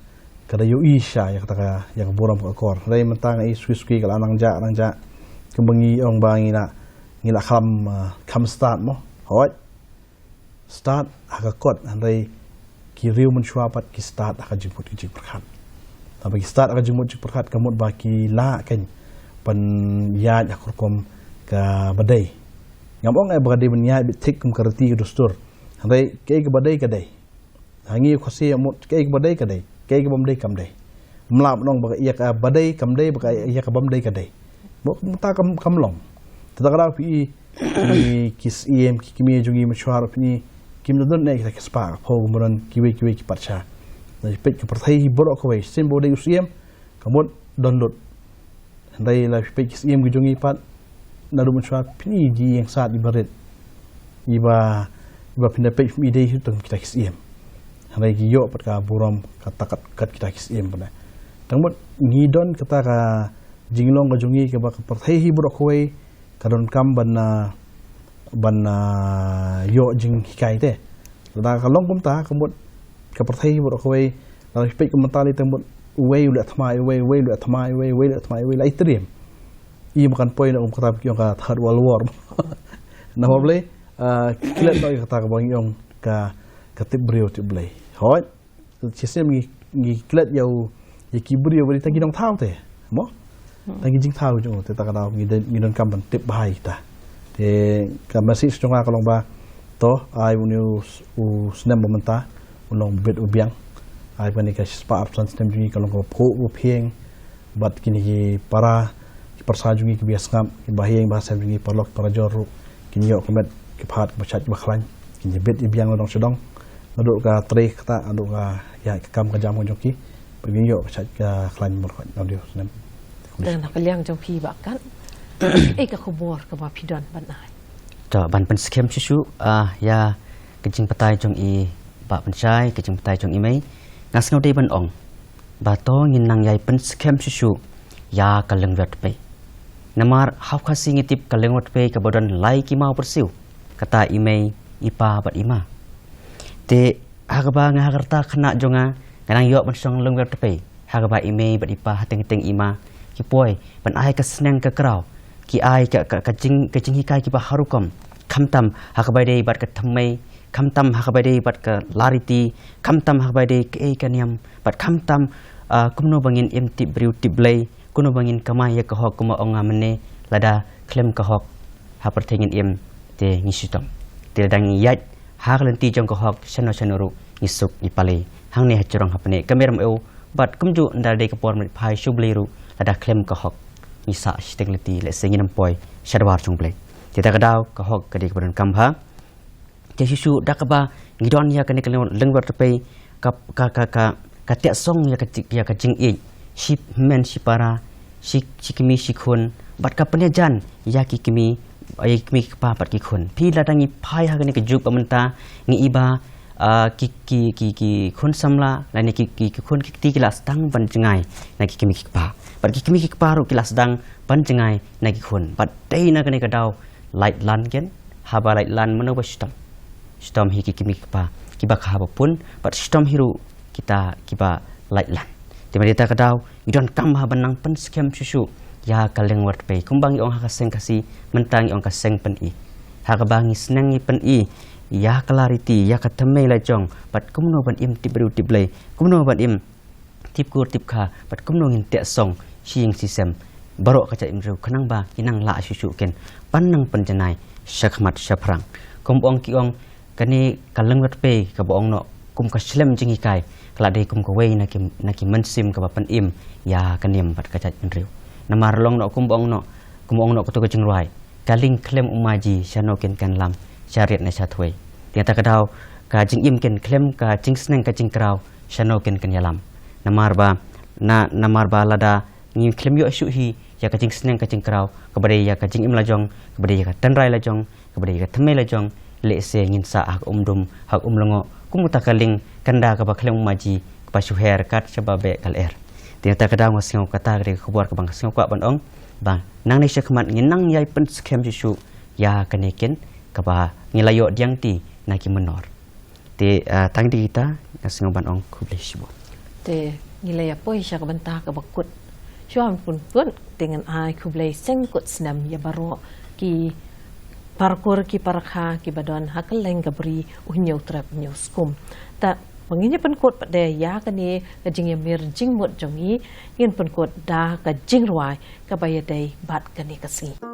ka da ïohi sha ïa kata ka ïa ka burom ka akor. Hynrei mynta nga i suki suki ka la nang jah nang jah. Kumba ngi ong ba ngi la ngi la kham ah, kham stad mo. Hooid. Stad ha ka kot, hynrei ki riew mynshuwa pat ki stad ha ka jingmut ki jingpyrkhat. Haba ki stad ha ka jingmut jingpyrkhat ka mut ba ki lah kan ban ïaid ha ka rukom kaba dei. Ngam ong eh ba ka dei ban ïaid beit thik kum ka riti ka dustur. Hynrei kaei kaba dei ka dei. Ha ngi u Khasi mut kaei kaba dei ka dei, kaei kaba ym dei kam dei. Ym lah ban ong ba ka ïa kaba dei kam dei, ba ka ïa kaba ym dei ka dei. Mut mynta kam kam long. Te ta ka daw phi i ki ki siem ki kmie jong ngi mynshuwa phi i kim da don ne kita ki spah ka phew kumba don kiwei kiwei ki patsha. Peit ka pyrthei hi baroh kawei sien ba u dei u siem ka mut don lut. Hynrei la phi peit ki siem ki jong ngi pat naduh mynshuwa phin i ji ïeng sat iba rit, iba, iba phin da peit phin i dei hi tang kita ki syiem. Hynrei ki ïoh pat ka burom kata kat, kat kita ki syiem pat. Tang mut ngi don kata ka jinglong ka jong ngi kaba ka pyrthei hi baroh kawei ka donkam ban, ah, ban, ah, ïoh jinghikai te. Lada ka long kumta ka mut ka pyrthei hi baroh kawei, lada phi peit kumta lei te mut uwei u leh thma uwei, uwei u leh thma uwei, uwei u leh thma uwei, la i triem. I ma kan poi na um kata ki ong ka Third World War. Namar balei, ah, ki klet noh ïa kata kaba ngi ong ka, ka tip briew tip Blei. Hooid, shisien ngi, ngi klet ïa u, ïa ki briew ba dei tang ki nongthaw te, mo? Tang ki jingthaw jong u te, ta ka daw ngi don, ngi donkam ban tip bha ïa kita. Te ka message jong nga ka long ba to ai une u, u snem ba mynta u long bit u biang. Ai ba ne ka shispah arphew san snem jong ngi ka long kaba phuh kaba phieng. Bad kine ki para, ki parsa jong ngi kiba ïa sngap, kiba ha ïing ba ha sem jong ngi, paralok parajor ruh kin ïoh ka met ka phad kaba shait kaba khlaiñ. Kin ïa bit ïa biang la dong sha dong. Naduh ka trei kata, naduh ka ïaid ka kam ka jam ka jong ki, bad kin ïoh ka shait ka khlaiñ markhot. Nang dei snem. Te na ka liang jong phi Bah Kat, ei ka khubor kaba phi don ban ai? To, ban pynskhem shuh shuh, ah, ïa ka jingbatai jong i Bah Pynshai, ka jingbatai jong i mei. Nga sngew dei ban ong ba to ngin nang ïai pynskhem shuh shuh ïa ka Lyngwiar Tpei. Namar ha u Khasi ngi tip ka Lyngwiar Tpei kaba don lai ki maw pyrsiw, kata i mei, i pa bad i ma. Te ha kaba nga ha ka rta khynnah jong nga, nga nang ïoh ban shong Lyngwiar Tpei. Ha kaba i mei bad i pa, ha teng teng i ma, ki poi ban ai ka sneng ka kraw, ki ai ka, ka, ka jing, ka jinghikai kiba ha rukom. Khamtam ha kaba dei bad ka thymmei, khamtam ha kaba dei bad ka lariti, khamtam ha kaba dei kaei ka niam, bad khamtam, ah, kumno ba ngin im tip briew tip Blei, kumno ba ngin kamai ïa ka hok, kumba ong nga mynne, lada khlem ka hok ha pyrthei ngin im, te ngi shitom. Te lada ngi ïaid ha ka lynti jong ka hok, shano shano ruh ngi suk ngi pale. Hangne ha jrong ha pyrthei ka mei ram ew, bad kumjuh ynda dei ka por mynphai sha U Blei ruh, lada khlem ka hok ngi sah shiteng lynti, lehse ngin ym poi sha dwar jong U Blei. Te da ka daw ka hok ka dei kaba donkam bha. Te shuh shuh da kaba ngi don ïa kane ka Lyngwiar Tpei, ka, ka, ka, ka, ka teh song ïa ka ji-, ïa ka jingïeit shi hynmen shi para, shi, shi kmie shi khun, bad ka pynïajan ïa ki kmie, ïa ki kmie ki kpa bad ki khun. Phi lada ngi phai ha kane ka juk ba mynta, ngi i ba, ah, ki, ki, ki, ki khun samla lane ki, ki, ki khun ki kti ki la sdang ban jngai na ki kmie ki kpa, bad ki kmie ki kpa ruh ki la sdang ban jngai na ki khun. Bad dei na kane ka daw lait lan ken, haba lait lan mano ba shitom? Shitom hi ki kmie ki kpa kiba kha ba pun, bad shitom hi ruh kita kiba lait lan. Te mynta ka daw ngi donkam bha ban nang pynskhem shuh shuh ïa ka Lyngwiar Tpei, kumba ngi ong ha ka seng Khasi, mynta ngi ong ka seng pyni. Ha kaba ngi sneng ngi pyni ïa ka lariti, ïa ka thymmei la jong, bad kumno ban im tip briew tip Blei, kumno ban im tip kur tip kha, bad kumno ngin teh song shi ïing shi sem baroh ka jaitbynriew, khnang ba ngin nang lah shuh shuh ken ban nang pynjanai shakhmat shaphrang. Kumba ong ki ong, kane ka Lyngwiar Tpei kaba ong noh kum ka shlem jinghikai, ka la dei kum kawei na ki, na ki mynsiem kaba pynim ïa ka niam bad ka jaitbynriew. Namar long noh kumba ong noh, kumba ong noh kato ka jingrwai, ka lieng khlem u maji, shano ken kan lam, sha riat ne sha thwei. Te kata ka daw ka jingim ken khlem ka jingsneng ka jingkraw, shano ken kan ïalam? Namar ba, na, namar ba lada ngi khlem ïoh shuh hi ïa ka jingsneng ka jingkraw, kaba dei ïa ka jingim la jong, kaba dei ïa ka tynrai la jong, kaba dei ïa ka thymmei la jong, lehse ngin sah ha ka umdum, ha ka umlyngngoh, kum uta ka lieng kanda kaba khlem u maji, kaba shu her kat shaba beh ka lyer. Te kata ka daw nga sngew kata ka dei ka khubor kaba nga sngew kwah ban ong, ba nangne shakhmat ngin nang ïai pynskhem shuh shuh ïa kane ken, kaba ngi la ïoh diang ti na ki mynnor. Te, ah, tang dei kita, nga sngew ban ong khublei shibun. Te ngi la ïa poi sha ka bynta kaba kut. Shuwa ban pynkut, te ngan ai khublei seng kut snem ïa baroh ki parakur ki parakha kiba don ha kylleng ka bri, u Hynñiew Trep Hynñiew Skum. Te ba ngin ïa pynkut pat de ïa kane ka jingïamir jingmut jong ngi, ngin pynkut da ka jingrwai kaba ïadei bad kane ka sngi.